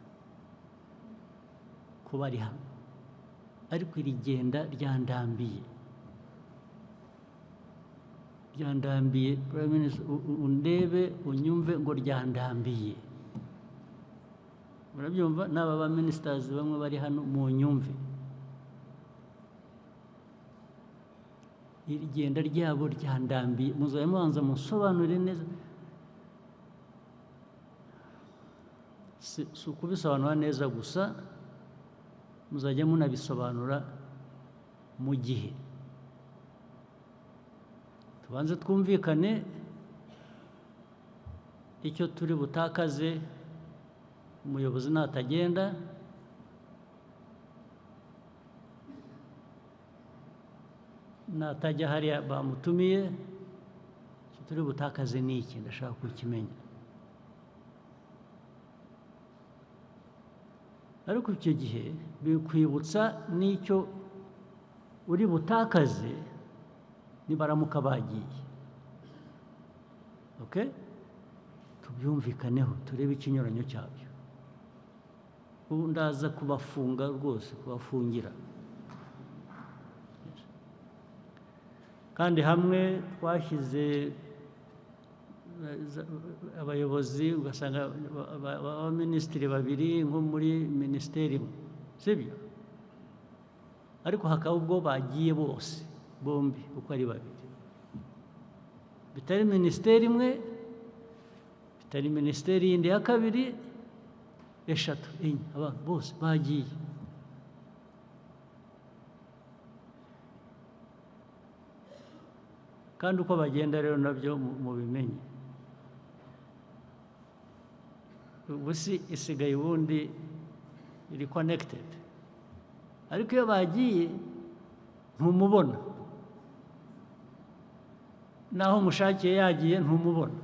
kuba ari hano. Ariko iri genda ryandambiye, Prime Minister, undebe unyumve ngo ryandambiye. Murabyumva n'aba ba ministers bamwe bari hano mu nyumve, iri genda ryabo ryandambiye. Muzajya mubanza musobanurire neza. Si ukubisobanura neza gusa, muzajya munabisobanura mu gihe. Tubanze twumvikane icyo turi butakaze umuyobozi natagenda, natajya hariya bamutumiye, icyo turi butakaze ni iki? Ndashaka kukimenya. Ariko icyo gihe bikwibutsa n'icyo uri butakaze nibaramuka bagiye. Okay? Tubyumvikaneho, turebe ikinyuranyo cyabyo. Ubu ndaza kubafunga rwose, kubafungira. Kandi hamwe twashyize abayobozi ugasanga abaminisitiri babiri nko muri minisiteri imwe, sibyo? Ariko hakaba ubwo bagiye bose bombi uko ari babiri, bitari minisiteri imwe, bitari minisiteri yindi ya kabiri, 3, 4, abantu bose bagiye. Kandi uko bagenda rero nabyo mubimenye. Ubu si isigaye ubundi iri connected, ariko iyo bagiye ntumubona, naho mushakiye yagiye ntumubona.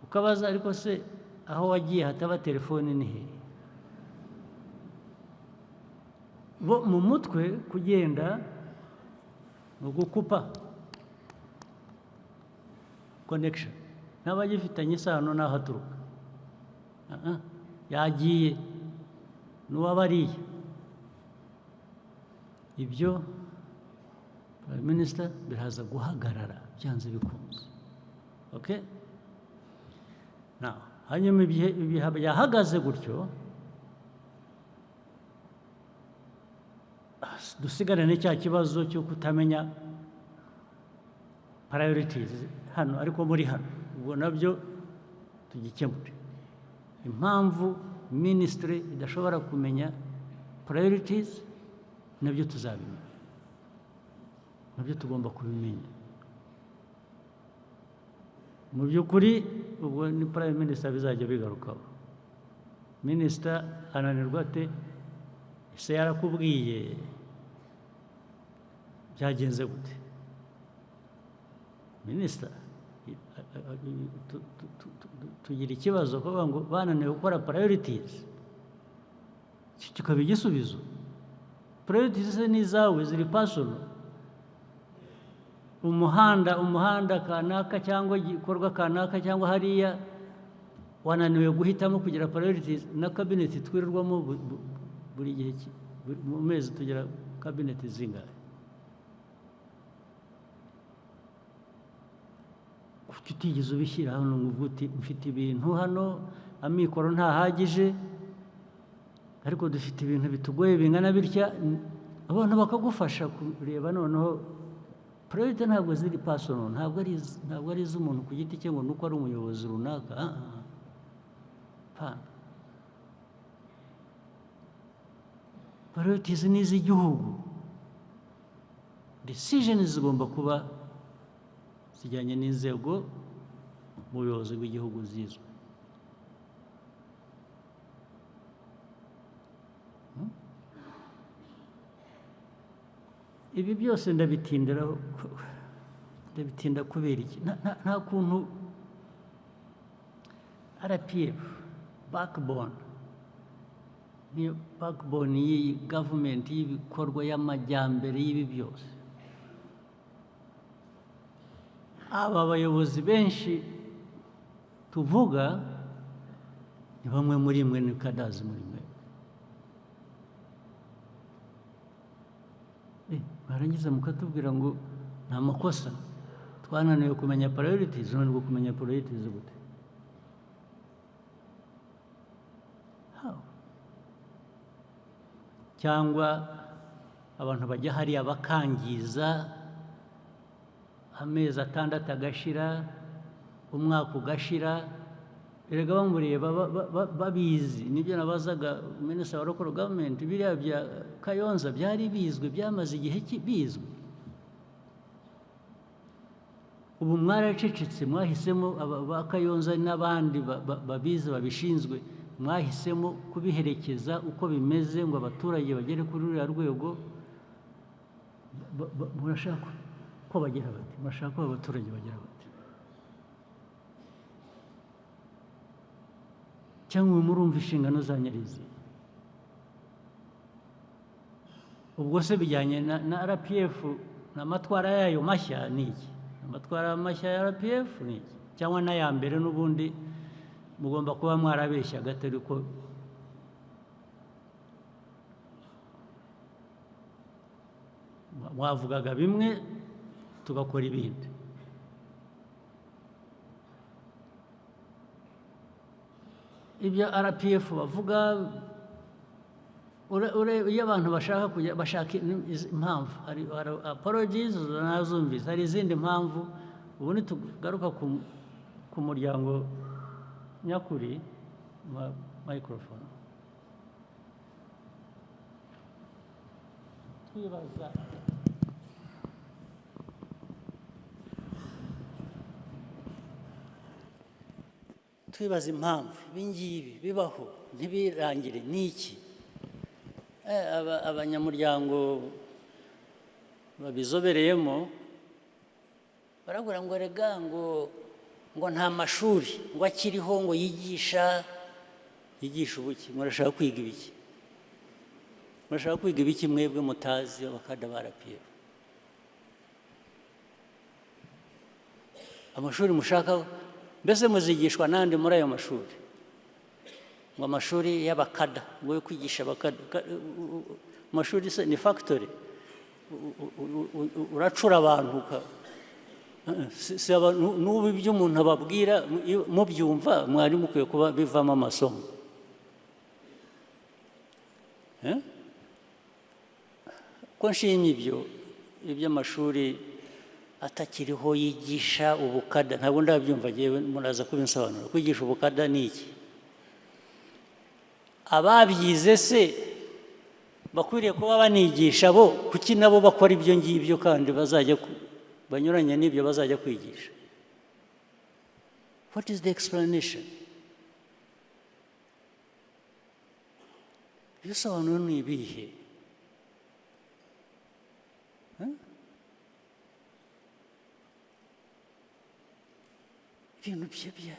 Ukabaza ariko se aho wagiye hataba telefone ni he? Bo mu mutwe kugenda ni ugukupa connection, n'abagifitanye isano n'aho aturuka. Yagiye n'uwabariye. Ibyo Prime Minister biraza guhagarara byanze bikunze. Okay? Now, hanyuma ibihe yahagaze gutyo, dusigarane cya kibazo cyo kutamenya priorities hano, ariko muri hano ubwo nabyo tugikemure. Impamvu ministry idashobora kumenya priorities nabyo tuzabimenya, nabyo tugomba kubimenya. Mu by'ukuri ubwo ni Prime Minister bizajya bigarukaho. Minister ananirwa ate? Ese yarakubwiye byagenze gute? Minister tugira ikibazo kuvuga ngo bananiwe gukora priorities, kikaba igisubizo. Priorities ni izawe, ziri personal. Umuhanda kanaka cyangwa igikorwa kanaka cyangwa hariya wananiwe guhitamo kugira priorities. Na cabinet twirirwamo buri gihe, mu mezi tugira cabinet zingahe? Kuki utigeze ubishyira hano ngo uvuge uti mfite ibintu hano, amikoro ntahagije, ariko dufite ibintu bitugoye bingana bitya, abantu bakagufasha kureba. Noneho priority ntabwo ziri personal, ntabwo ari iz'umuntu ku giti cye ngo nuko ari umuyobozi runaka. Pana, priorities ni iz'igihugu. Decisions zigomba kuba zijyanye n'inzego mu buyobozi bw'igihugu zizwe. Ibi byose ndabitindiraho, ndabitinda kubera iki? Nta kuntu RPF backbone, niyo backbone y'iyi government, y'ibikorwa y'amajyambere y'ibi byose, aba bayobozi benshi tuvuga ni bamwe muri mwe, ni cadres muri mwe. Barangiza mukatubwira ngo ni amakosa, twananiwe kumenya priorities. None kumenya priorities gute? How? Cyangwa abantu bajya hariya bakangiza, amezi 6 agashira, umwaka ugashira, erega bamureba babizi. Nibyo nabazaga Minister wa Local Government, biriya bya Kayonza byari bizwi, byamaze igihe bizwi. Ubu mwaracecetse, mwahisemo ba Kayonza n'abandi babizi babishinzwe, mwahisemo kubiherekeza uko bimeze ngo abaturage bagere kuri ruriya rwego. Murashaka ko bagira bati, murashaka ko abaturage bagira bati, cyangwa murumva inshingano za nyirizi? Ubwo se bijyanye na RPF n'amatwara yayo mashya ni iki? Amatwara mashya ya RPF ni iki? Cyangwa n'aya mbere n'ubundi mugomba kuba mwarabeshya gatari ko mwavugaga bimwe tugakora ibindi. Ibyo RPF bavuga, iyo abantu bashaka kujya bashaka impamvu, hari apologies nazumvise, hari izindi mpamvu. Ubu nitugaruka ku muryango nyakuri, microphone twibaza impamvu ibi ngibi bibaho ntibirangire n'iki. Abanyamuryango babizobereyemo barabwira ngo rega ngo nta mashuri ngo akiriho ngo yigisha ubuki. Murashaka kwiga ibiki? Murashaka kwiga ibiki mwebwe mutazi abakada ba RPF? Amashuri mushaka mbese muzigishwa nande muri ayo mashuri? Ngo amashuri y'abakada, ngo yo kwigisha abakada, amashuri se ni factory, uracura abantu. N'ubu ibyo umuntu ababwira mubyumva, mwari mukwiye kuba bivamo amasomo. Ko nshimye ibyo iby'amashuri atakiriho yigisha ubukada, ntabwo ndabyumva, ngewe muraza kubinsobanura. Kwigisha ubukada ni iki? Ababyize se bakwiriye kuba banigisha bo, kuki nabo bakora ibyo ngibyo kandi bazajya banyuranye n'ibyo bazajya kwigisha? What is the explanation? Ibisobanuro ni ibihe? Ibintu bya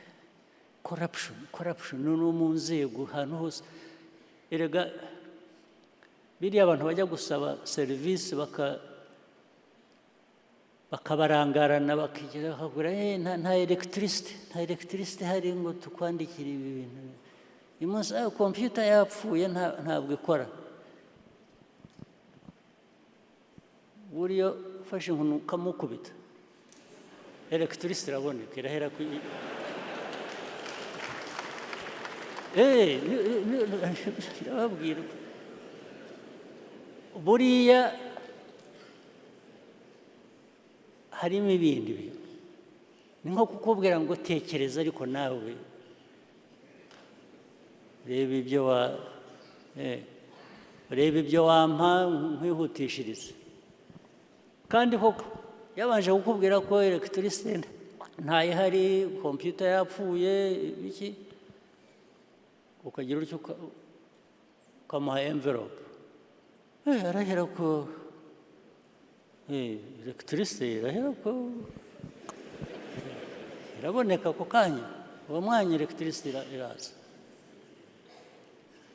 corruption no mu nzego ahantu hose. Erega biriya abantu bajya gusaba serivisi bakabarangarana, bakigira bakagura nta electricity, nta electricity hari ngo tukwandikire ibi bintu. Uyu munsi computer yapfuye, ntabwo ikora. Buriyo ufashe inkoni ukamukubita. Electricity iraboneka, irahera ku ndababwira buriya harimo ibindi bintu. Ni nko kukubwira ngo tekereza, ariko nawe reba ibyo wa reba ibyo wampa nkwihutishirize. Kandi koko yabanje kukubwira ko electricity ntayihari, computer yapfuye, iki, ukagira utyo ukamuha envelope. Arahera ko electricity irahera ko iraboneka ako kanya, uwo mwanya electricity iraza.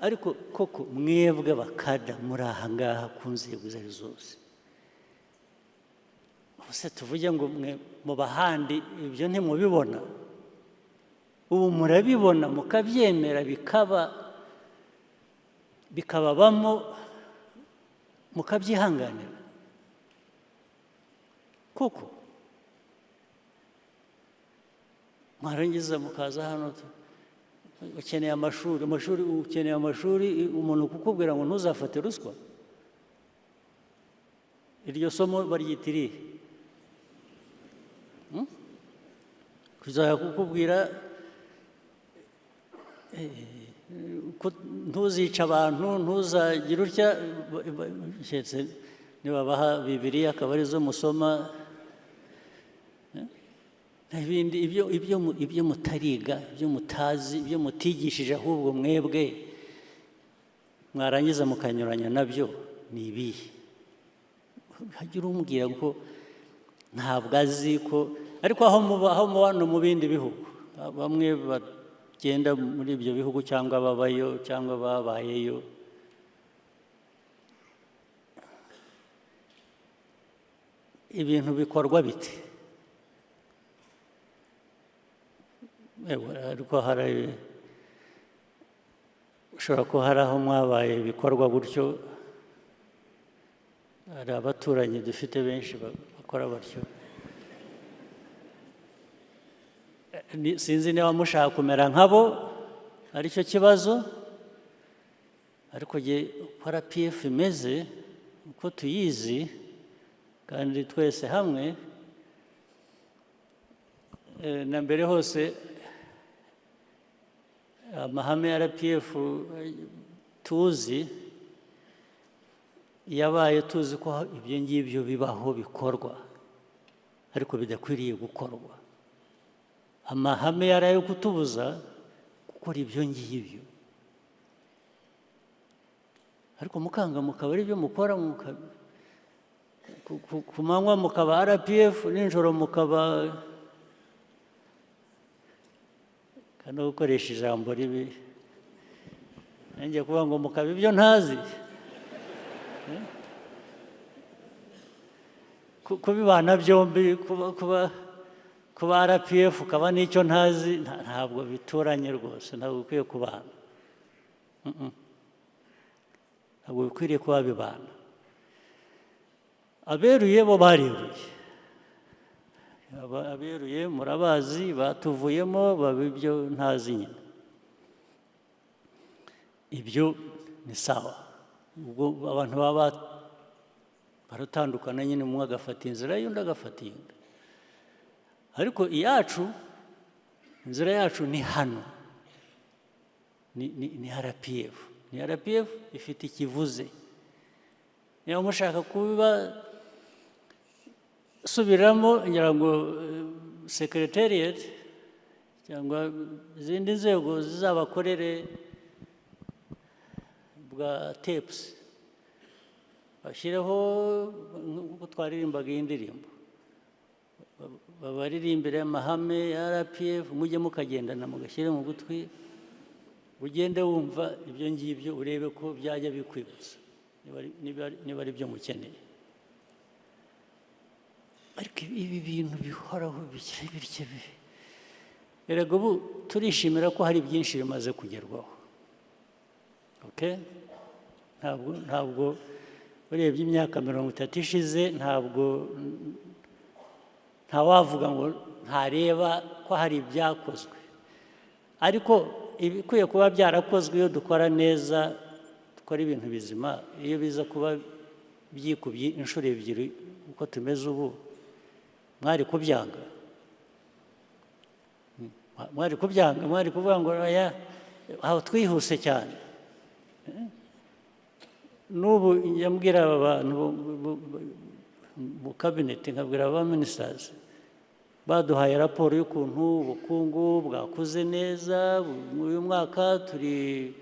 Ariko koko mwebwe bakada muri aha ngaha ku nzego izo ari zose, ubuse tuvuge ngo mwe mu bahandi ibyo ntimubibona? Ubu murabibona mukabyemera, bikababamo, mukabyihanganira koko. Mwarangiza mukaza hano, ukeneye amashuri, amashuri, ukeneye amashuri, umuntu kukubwira ngo ntuzafate ruswa, iryo somo baryita irihe? Kuzajya kukubwira ntuzica abantu, ntuzagira utya, nibabaha Bibiliya akaba arizo musoma, n'ibindi ibyo mutariga, ibyo mutazi, ibyo mutigishije, ahubwo mwebwe mwarangiza mukanyuranya nabyo ni ibihe? Hagira umbwira ko ntabwo azi ko, ariko aho muba no mu bindi bihugu, bamwe bagenda muri ibyo bihugu cyangwa babayo cyangwa babayeyo, ibintu bikorwa bite? Ariko hari ushobora kuba hari aho mwabaye bikorwa gutyo, hari abaturanyi dufite benshi bakora batyo. Sinzi niba mushaka kumera nkabo aricyo kibazo, ariko uko RPF imeze, uko tuyizi kandi twese hamwe, na mbere hose amahame ya RPF tuzi yabaye tuzi ko ibyo ngibyo bibaho bikorwa, ariko bidakwiriye gukorwa. Amahame yari ayo kutubuza gukora ibyo ngibyo, ariko mukanga mukaba ari byo mukora, ku manywa mukaba RPF, nijoro mukaba, kandi gukoresha ijambo ribi nanjye kuvuga ngo mukaba ibyo ntazi, kubibana byombi, kuba RPF ukaba n'icyo ntazi, ntabwo bituranye rwose, ntabwo bikwiye kubana, ntabwo bikwiriye kuba bibana. Aberuye bo bareruye, aberuye murabazi, batuvuyemo baba ibyo ntazi nyine, ibyo ni sawa. Ubwo abantu baba baratandukana nyine, umwe agafata inzira y'undi agafata iyindi, ariko iyacu, inzira yacu ni hano, ni RPF, ni RPF ifite ikivuze. Niba mushaka kuba subiramo, ngira ngo secretariat cyangwa izindi nzego zizabakorere bwa tapes, bashyireho nk'uko twaririmbaga iyi ndirimbo, babaririmbire amahame ya RPF, mujye mukagendana mugashyire mu gutwi, ugende wumva ibyo ngibyo, urebe ko byajya bikwibutsa niba ari byo mukeneye. Ariko ibi bintu bihoraho bityo, erega ubu turishimira ko hari byinshi bimaze kugerwaho. Okay? Ntabwo urebye imyaka 30 ishize, ntabwo Ntawavuga ngo ntareba ko hari ibyakozwe, ariko ibikwiye kuba byarakozwe iyo dukora neza, dukora ibintu bizima, iyo biza kuba byikubye inshuro ebyiri uko tumeze ubu, mwari kubyanga, mwari kubyanga, mwari kuvuga ngo oya, aho twihuse cyane. N'ubu njya mbwira aba bantu mu kabineti, nkabwira aba ministers, baduhaye raporo y'ukuntu ubukungu bwakuze neza uyu mwaka turi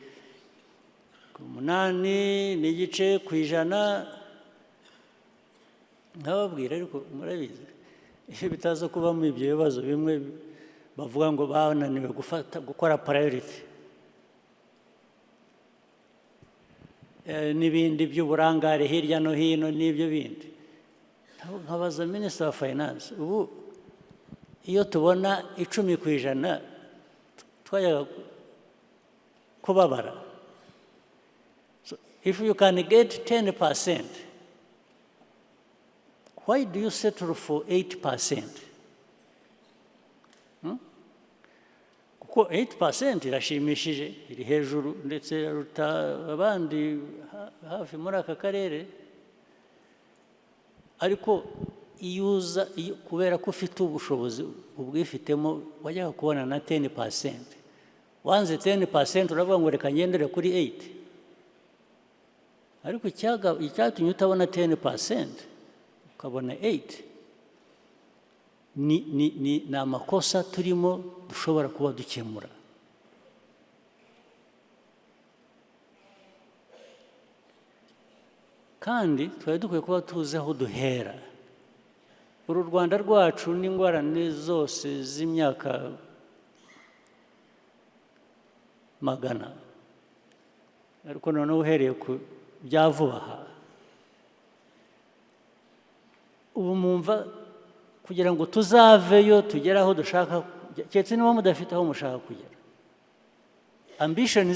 ku 8.5%. Nkababwira ariko murabizi, iyo bitaza kubamo ibyo bibazo bimwe bavuga ngo bananiwe gufata gukora priority n'ibindi by'uburangare hirya no hino n'ibyo bindi. Nkabaza Minister wa Finance, ubu iyo tubona 10% twajyaga kubabara. So if you can get 10%, why do you settle for 8%? Kuko 8% irashimishije, iri hejuru ndetse iraruta abandi hafi muri aka karere, ariko iyo uza kubera ko ufite ubushobozi ubwifitemo, wajyaga kubona na 10%. Wanze 10% uravuga ngo reka ngendere kuri 8. Ariko icyatumye utabona 10% ukabona 8 ni amakosa turimo dushobora kuba dukemura. Kandi twari dukwiye kuba tuzi aho duhera. Uru Rwanda rwacu n'ingorane zose z'imyaka magana, ariko noneho uhereye ku bya vuba aha, ubu mwumva kugira ngo tuzaveyo tugere aho dushaka, keretse niba mudafite aho mushaka kugera. Ambition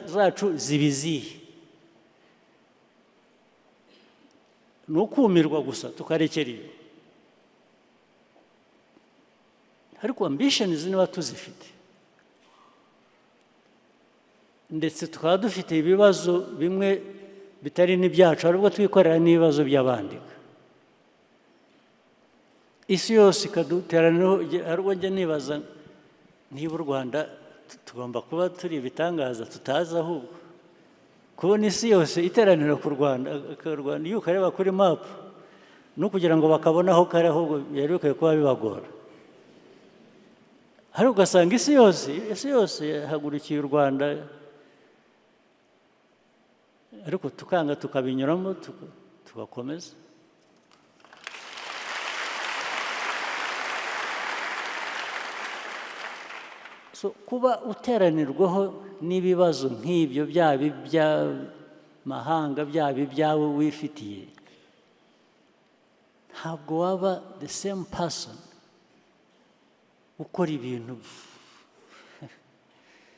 zacu ziba izihe? Ni ukumirwa gusa tukarekera iyo. Ariko ambition niba tuzifite, ndetse tukaba dufite ibibazo bimwe bitari n'ibyacu, ahubwo twikorera n'ibibazo by'abandi, isi yose ikaduteraniraho. Ahubwo njya nibaza niba u Rwanda tugomba kuba turi ibitangaza tutazi, ahubwo kubona isi yose iteranira ku Rwanda, iyo ukareba kuri map no kugira ngo bakabone aho kari, ahubwo byari bikwiye kuba bibagora. Ariko ugasanga isi yose yahagurukiye u Rwanda, ariko tukanga tukabinyuramo tugakomeza. So kuba uteranirwaho n'ibibazo nk'ibyo, byaba iby'amahanga, byaba ibyawe wifitiye, ntabwo waba the same person ukora ibintu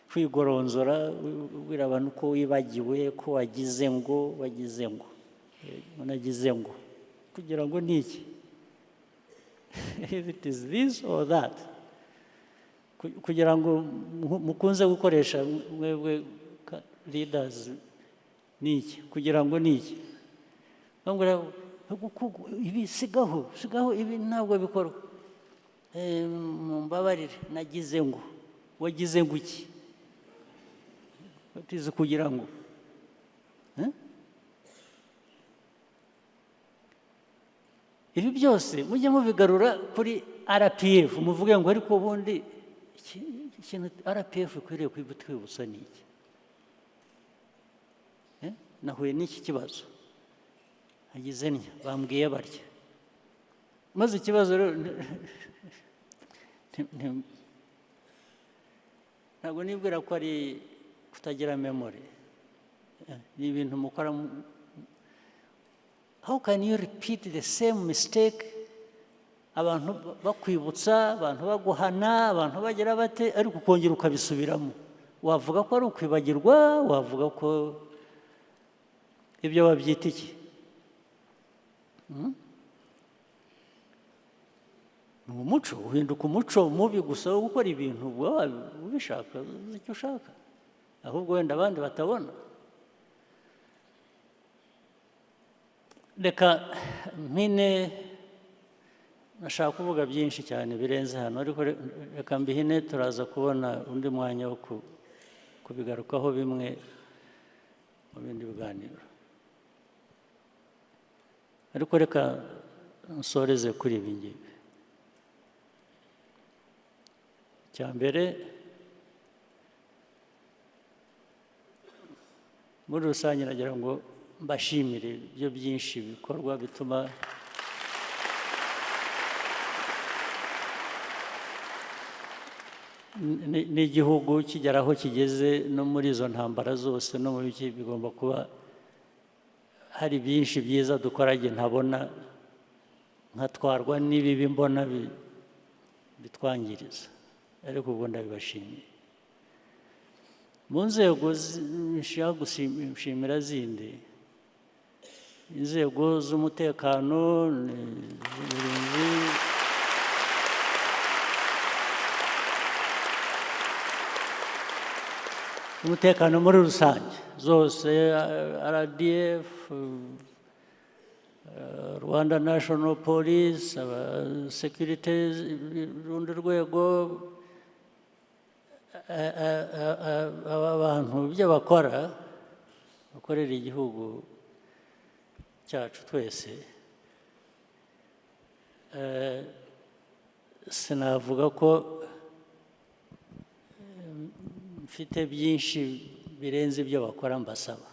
kwigoronzora, ubwira abantu ko wibagiwe, ko wagize ngo, wagize ngo, unagize ngo, kugira ngo ni iki? If it is this or that, kugira ngo mukunze gukoresha mwebwe leaders ni iki? Kugira ngo ni iki? Ibi sigaho, sigaho, ibi ntabwo bikorwa. Mumbabarire, nagize ngo, wagize ngo iki? Batize kugira ngo ibi byose mujye mubigarura kuri RPF, muvuge ngo ariko ubundi ikintu RPF ikwiriye kwibutsa ni iki? Nahuye n'iki kibazo, nagize ntya, bambwiye barya, maze ikibazo ntabwo nibwira ko ari kutagira memory, ni ibintu mukora. How can you repeat the same mistake? Abantu bakwibutsa, abantu baguhana, abantu bagira bate, ariko ukongera ukabisubiramo. Wavuga ko ari ukwibagirwa, wavuga ko ibyo babyita iki? Ni umuco uhinduka umuco mubi gusa wo gukora ibintu uba ubishaka, uzi icyo ushaka, ahubwo wenda abandi batabona. Reka mpine, nashaka kuvuga byinshi cyane birenze hano, ariko reka mbihine, turaza kubona undi mwanya wo kubigarukaho bimwe mu bindi biganiro. Ariko reka nsoreze kuri ibi ngibi. Icya mbere, muri rusange nagira ngo mbashimire ibyo byinshi bikorwa bituma n'igihugu kigera aho kigeze, no muri izo ntambara zose no mu biki, bigomba kuba hari byinshi byiza dukora njye ntabona, nkatwarwa n'ibibi mbona bitwangiriza, ariko ubwo ndabibashimiye. Mu nzego nshaka gushimira zindi, inzego z'umutekano, z'uburinzi, umutekano muri rusange zose, RDF, Rwanda National Police, security, urundi rwego, aba bantu ibyo bakora, bakorera igihugu cyacu twese, sinavuga ko mfite byinshi birenze ibyo bakora mbasaba,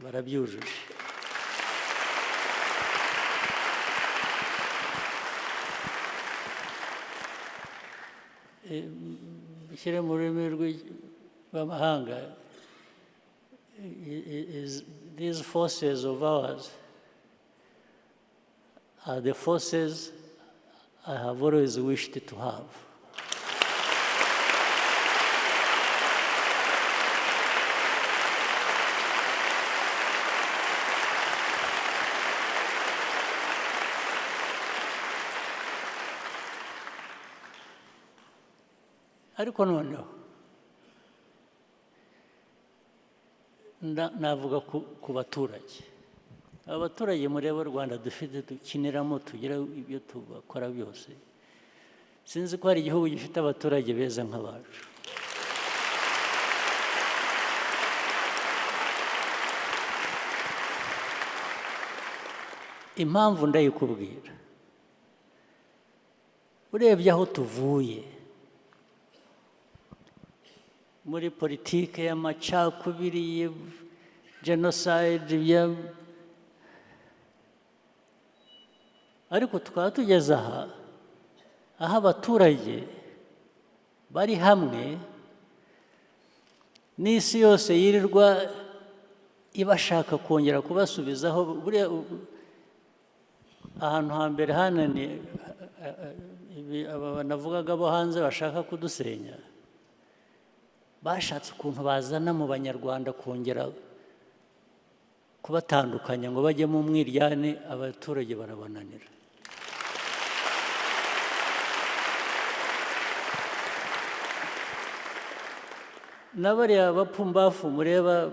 barabyujuje. Bishyire mu rurimi rw'amahanga, these forces of ours are the forces I have always wished to have. Ariko noneho navuga ku baturage. Abaturage mureba u Rwanda dufite, dukiniramo, tugira ibyo tubakora byose, sinzi ko hari igihugu gifite abaturage beza nk'abacu. Impamvu ndayikubwira, urebye aho tuvuye muri politike y'amacakubiri, genocide, ariko tukaba tugeze aha, aho abaturage bari hamwe n'isi yose yirirwa ibashaka kongera kubasubizaho. Buriya ahantu hambere hananiye aba navugaga bo hanze bashaka kudusenya, bashatse ukuntu bazana mu Banyarwanda kongera kubatandukanya ngo bajye mu mwiryane, abaturage barabananira. N'abariya bapfumbafu mureba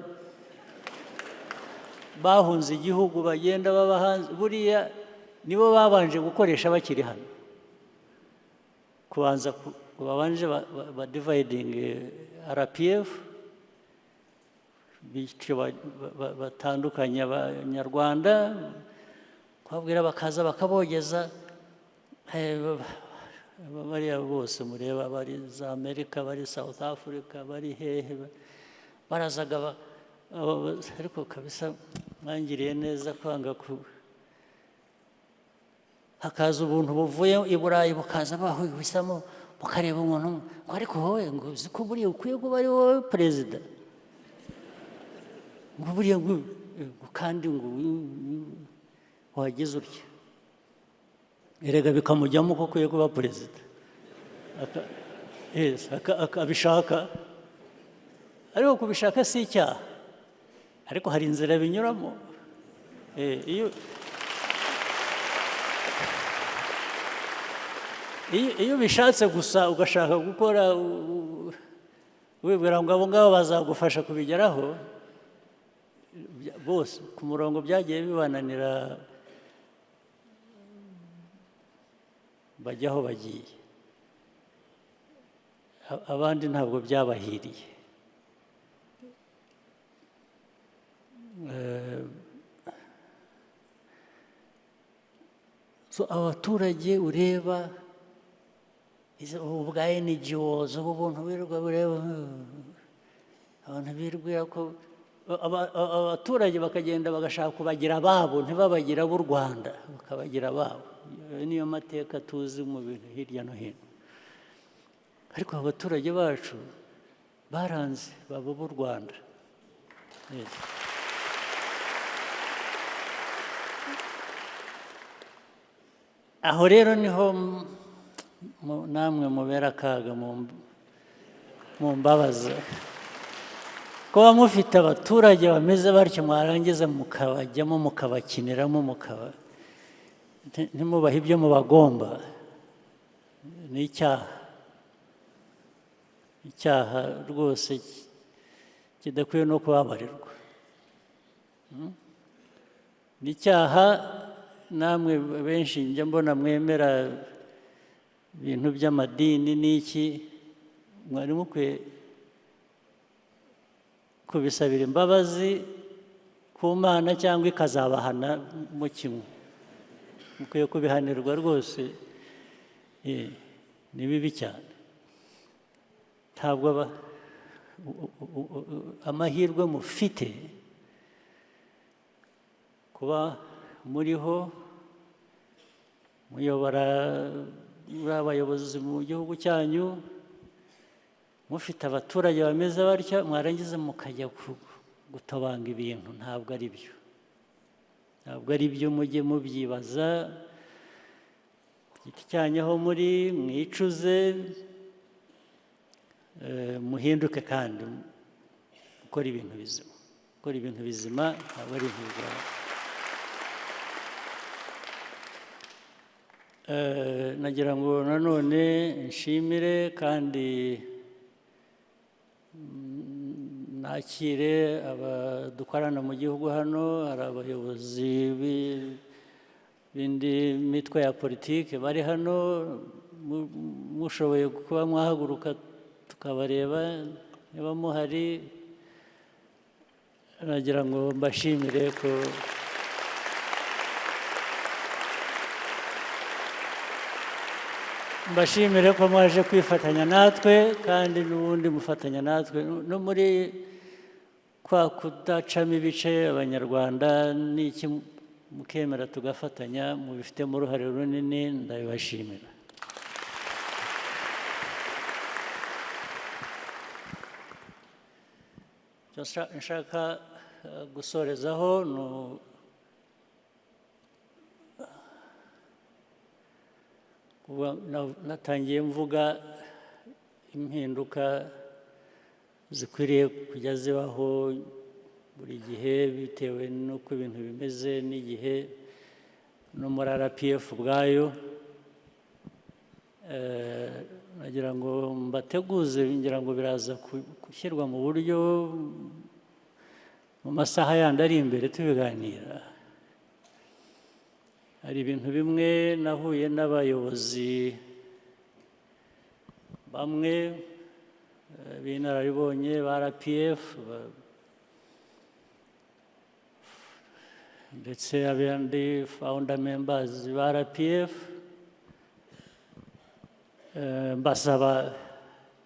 bahunze igihugu bagenda baba hanze, buriya nibo babanje gukoresha bakiri hano, kubanza babanje ba dividing RPF, bityo batandukanya Abanyarwanda, kubabwira bakaza bakabogeza. Bariya bose mureba bari za Amerika, bari South Africa, bari hehe, barazaga, ariko kabisa mwangiriye neza kwanga ku hakaza ubuntu buvuye i Burayi bukaza bahuhisamo, mukareba umuntu ngo ariko wowe ngo uzi ko buriya ukwiye kuba ari wowe perezida, ngo buriya ngo kandi ngo wagize utya, erega bikamujyamo ko ukwiye kuba perezida, akabishaka. Ariko kubishaka si icyaha, ariko hari inzira binyuramo. Iyo Iyo ubishatse gusa ugashaka gukora wibwira ngo abo ngabo bazagufasha kubigeraho, bose ku murongo byagiye bibananira, bajya aho bagiye. Abandi ntabwo byabahiriye. So abaturage ureba ubu bwa NGOs, ubu buntu birirwa bureba, abantu birwira ko abaturage bakagenda bagashaka kubagira ababo, ntibabagira ab'u Rwanda, bakabagira ababo. Ayo niyo mateka tuzi mu bintu hirya no hino. Ariko abaturage bacu baranze baba b'u Rwanda. Yes. Aho rero niho namwe mubera akaga mu mbabaza. Kuba mufite abaturage bameze batyo, mwarangiza mukabajyamo, mukabakiniramo, ntimubahe ibyo mubagomba, ni icyaha. Icyaha rwose kidakwiye no kubabarirwa. Ni icyaha. Namwe benshi njya mbona mwemera ibintu by'amadini n'iki, mwari mukwiye kubisabira imbabazi ku Mana cyangwa ikazabahana mu kimwe. Mukwiye kubihanirwa rwose, ni bibi cyane. Ntabwo amahirwe mufite kuba muriho muyobora muri abayobozi mu gihugu cyanyu, mufite abaturage bameze batya, mwarangiza mukajya gutobanga ibintu. Ntabwo ari byo, ntabwo ari byo. Mujye mubyibaza ku giti cyanyu aho muri, mwicuze, muhinduke kandi mukore ibintu bizima. Gukora ibintu bizima ntabwo ari ibintu bigoranye. Nagira ngo nanone nshimire kandi nakire abadukorana mu gihugu hano. Hari abayobozi b'indi mitwe ya politike bari hano, mushoboye kuba mwahaguruka tukabareba niba muhari. Nagira ngo mbashimire ko mwaje kwifatanya natwe, kandi n'ubundi mufatanya natwe no muri kwa kudacamo ibice Abanyarwanda n'iki, mukemera tugafatanya, mubifitemo uruhare runini, ndabibashimira. Icyo nshaka gusorezaho ni natangiye mvuga impinduka zikwiriye kujya zibaho buri gihe bitewe n'uko ibintu bimeze n'igihe, no muri RPF ubwayo. Nagira ngo mbateguze, ngira ngo biraza gushyirwa mu buryo mu masaha yandi ari imbere tubiganira. Hari ibintu bimwe nahuye n'abayobozi bamwe b'inararibonye ba RPF ndetse abandi founder members ba RPF, mbasaba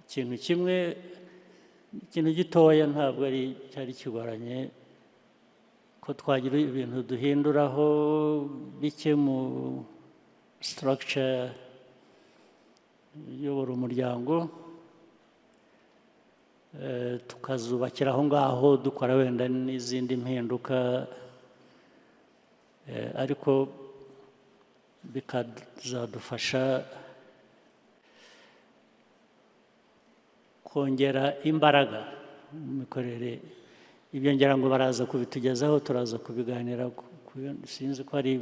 ikintu kimwe, ikintu gitoya, ntabwo ari cyari kigoranye, ko twagira ibintu duhinduraho bike mu structure iyobora umuryango, tukazubakira aho ngaho, dukora wenda n'izindi mpinduka, ariko bikazadufasha kongera imbaraga mu mikorere. Ibyo ngira ngo baraza kubitugezaho, turaza kubiganira, sinzi ko ari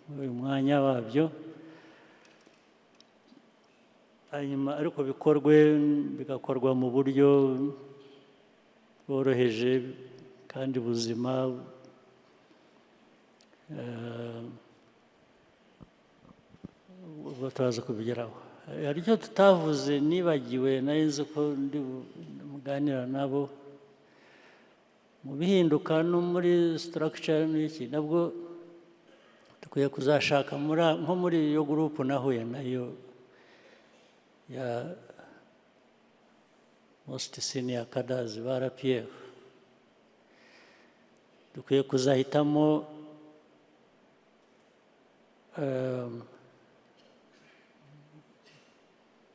uyu mwanya wabyo. Hanyuma ariko bikorwe, bigakorwa mu buryo bworoheje kandi buzima. Ubwo turaza kubigeraho. Hari icyo tutavuze nibagiwe, nari nzi ko ndi muganira nabo mu bihinduka no muri structure n'iki, nabwo dukwiye kuzashaka nko muri iyo group nahuye nayo ya most senior cadres ba RPF, dukwiye kuzahitamo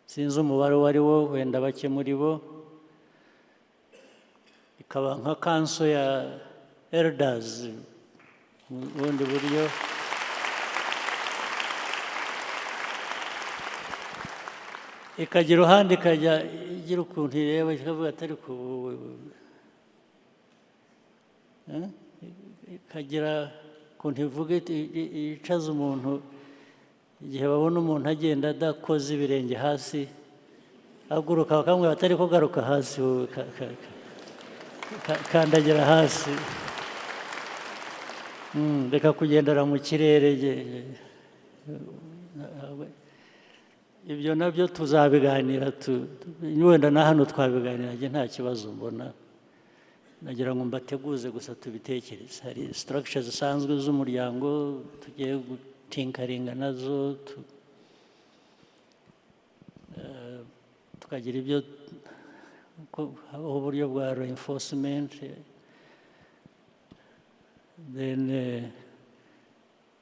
sinzi umubare uwo ari wo, wenda bake muri bo, ikaba nka council ya elders mu bundi buryo, ikajya iruhande, ikajya igira ukuntu ireba, ikavuga ati ariko ikagira ukuntu ivuga, yicaza umuntu igihe babona umuntu agenda adakoze ibirenge hasi, aguruka, bakamubwira ati ariko garuka hasi wowe, kandagira hasi, reka kugendera mu kirere. Ibyo nabyo tuzabiganira, wenda na hano twabiganira, njye nta kibazo mbona, nagira ngo mbateguze gusa tubitekereze. Hari structures zisanzwe z'umuryango tugiye gutinkaringa nazo, tukagira ibyo habaho uburyo bwa reinforcement. Then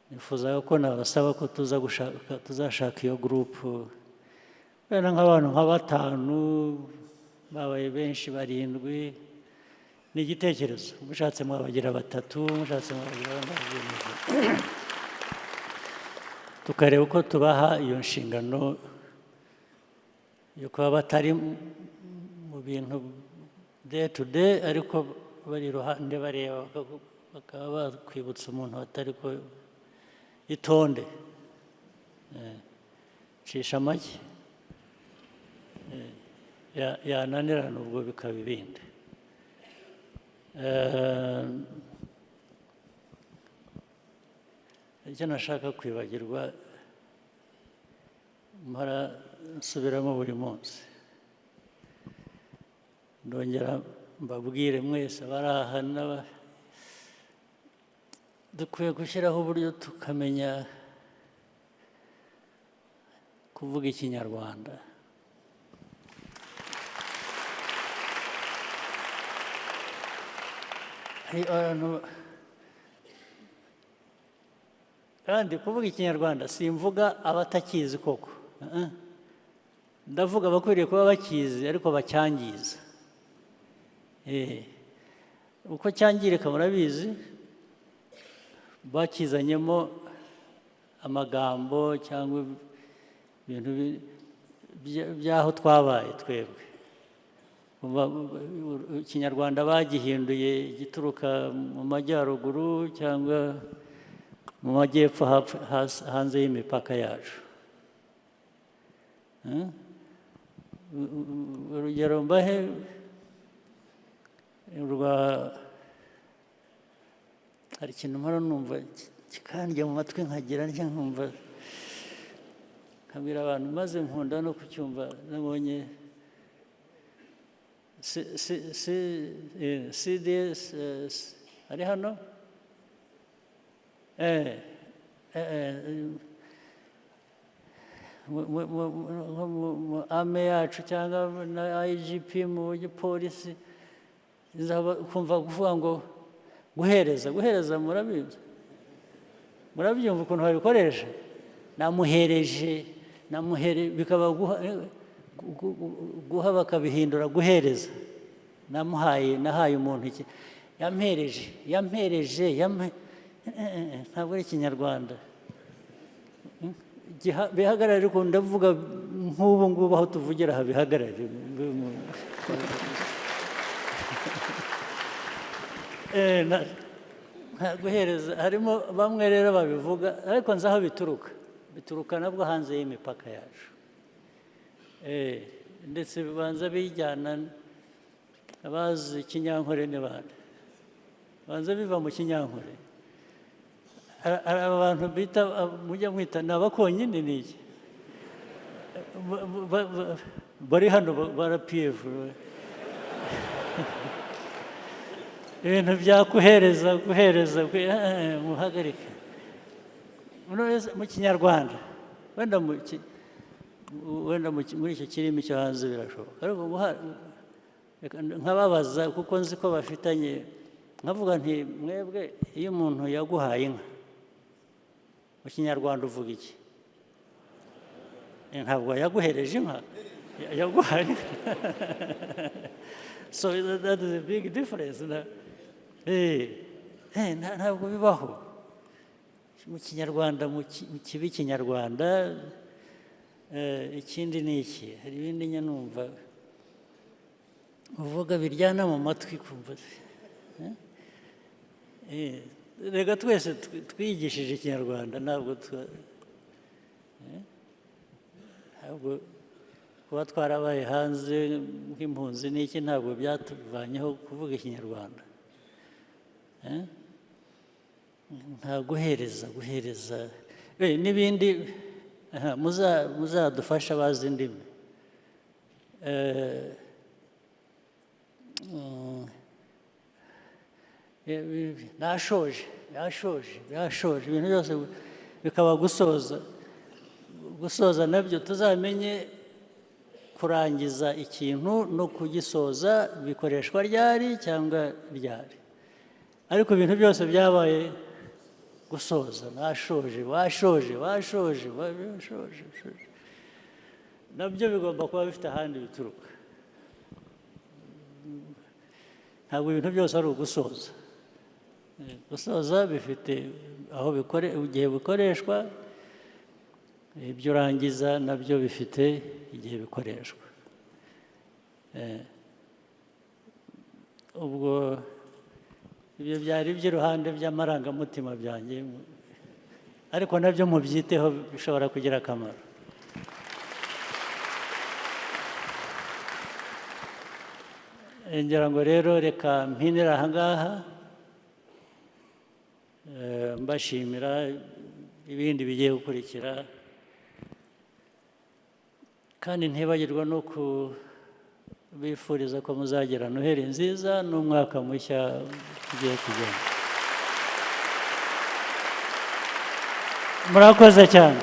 nifuzaga ko nabasaba ko tuzashaka iyo group, wenda nk'abantu nka 5 babaye benshi 7, ni igitekerezo. Mushatse mwabagira 3, mushatse mwabagira 4, tukareba uko tubaha iyo nshingano yo kuba batari mu bintu day to day, ariko bari iruhande bareba, bakaba bakwibutsa umuntu atari ko itonde, cisha make, yananirana ubwo bikaba ibindi. Icyo nashaka kwibagirwa mpora nsubiramo buri munsi, ndongera mbabwire mwese abari aha, dukwiye gushyiraho uburyo tukamenya kuvuga Ikinyarwanda. Hari abantu kandi kuvuga Ikinyarwanda simvuga abatakizi koko, ndavuga abakwiriye kuba bakizi ariko bacyangiza. Uko cyangirika murabizi, bakizanyemo amagambo cyangwa ibintu by'aho twabaye twebwe. Ikinyarwanda bagihinduye igituruka mu majyaruguru cyangwa mu majyepfo hanze y'imipaka yacu. Urugero mbahe rwa hari ikintu mpora numva kikandya mu matwi nkagira ntya, nkumva nkabwira abantu, maze nkunda no kucyumva. Nabonye CDS ari hano, mu ame yacu cyangwa na IGP mu gipolisi, kumva kuvuga ngo guhereza, guhereza murabizi, murabyumva ukuntu babikoresha, namuhereje, namuhere, bikaba guha bakabihindura guhereza, namuhaye, nahaye umuntu iki, yampereje, yampereje, ntabwo ari Ikinyarwanda bihagarare. Ariko ndavuga nk'ubu ngubu aho tuvugira aha bihagarare. Guhereza harimo bamwe rero babivuga, ariko nzi aho bituruka, bituruka nabwo hanze y'imipaka yacu. Ndetse bibanza bijyana, abazi Ikinyankore ni bande? Banza biva mu Kinyankore. Hari abantu bita, mujya mwita ni abakonyine, ni iki? Bari hano ba RPF, ibintu byakuhereza guhereza, muhagarike. None se mu Kinyarwanda, wenda muri icyo kirimi cyo hanze birashoboka, ariko reka nkababaza, kuko nzi ko bafitanye, nkavuga nti: "Mwebwe iyo umuntu yaguhaye inka, mu Kinyarwanda uvuga iki?" Ntabwo yaguhereje inka, yaguhaye inka. So that is a big difference. Ntabwo bibaho mu Kinyarwanda, mu kibi Kinyarwanda. Ikindi ni iki? Hari ibindi njya numva uvuga biryana mu matwi, kumva eh? Reka twese twigishije Ikinyarwanda, ntabwo ntabwo kuba twarabaye hanze nk'impunzi n'iki, ntabwo byatuvanyeho kuvuga Ikinyarwanda. Eh? Nta guhereza, guhereza. N'ibindi aha, muzadufashe abazi indimi. Nashoje, yashoje, yashoje, ibintu byose bikaba gusoza. Gusoza nabyo tuzamenye kurangiza ikintu no kugisoza bikoreshwa ryari cyangwa ryari, ariko ibintu byose byabaye gusoza: nashoje, washoje, washoje, washoje, washoje. Nabyo bigomba kuba bifite ahandi bituruka. Ntabwo ibintu byose ari ugusoza. Gusoza bifite aho bikore, igihe bikoreshwa, ibyo urangiza nabyo bifite igihe bikoreshwa. Ubwo ibyo byari iby'iruhande by'amarangamutima byanjye, ariko nabyo mubyiteho, bishobora kugira akamaro. Ngira ngo rero reka mpinire aha ngaha. Mbashimira ibindi bigiye gukurikira, kandi ntibagirwa no kubifuriza ko muzagira Noheli nziza n'umwaka mushya tugiye kujyamo. Murakoze cyane.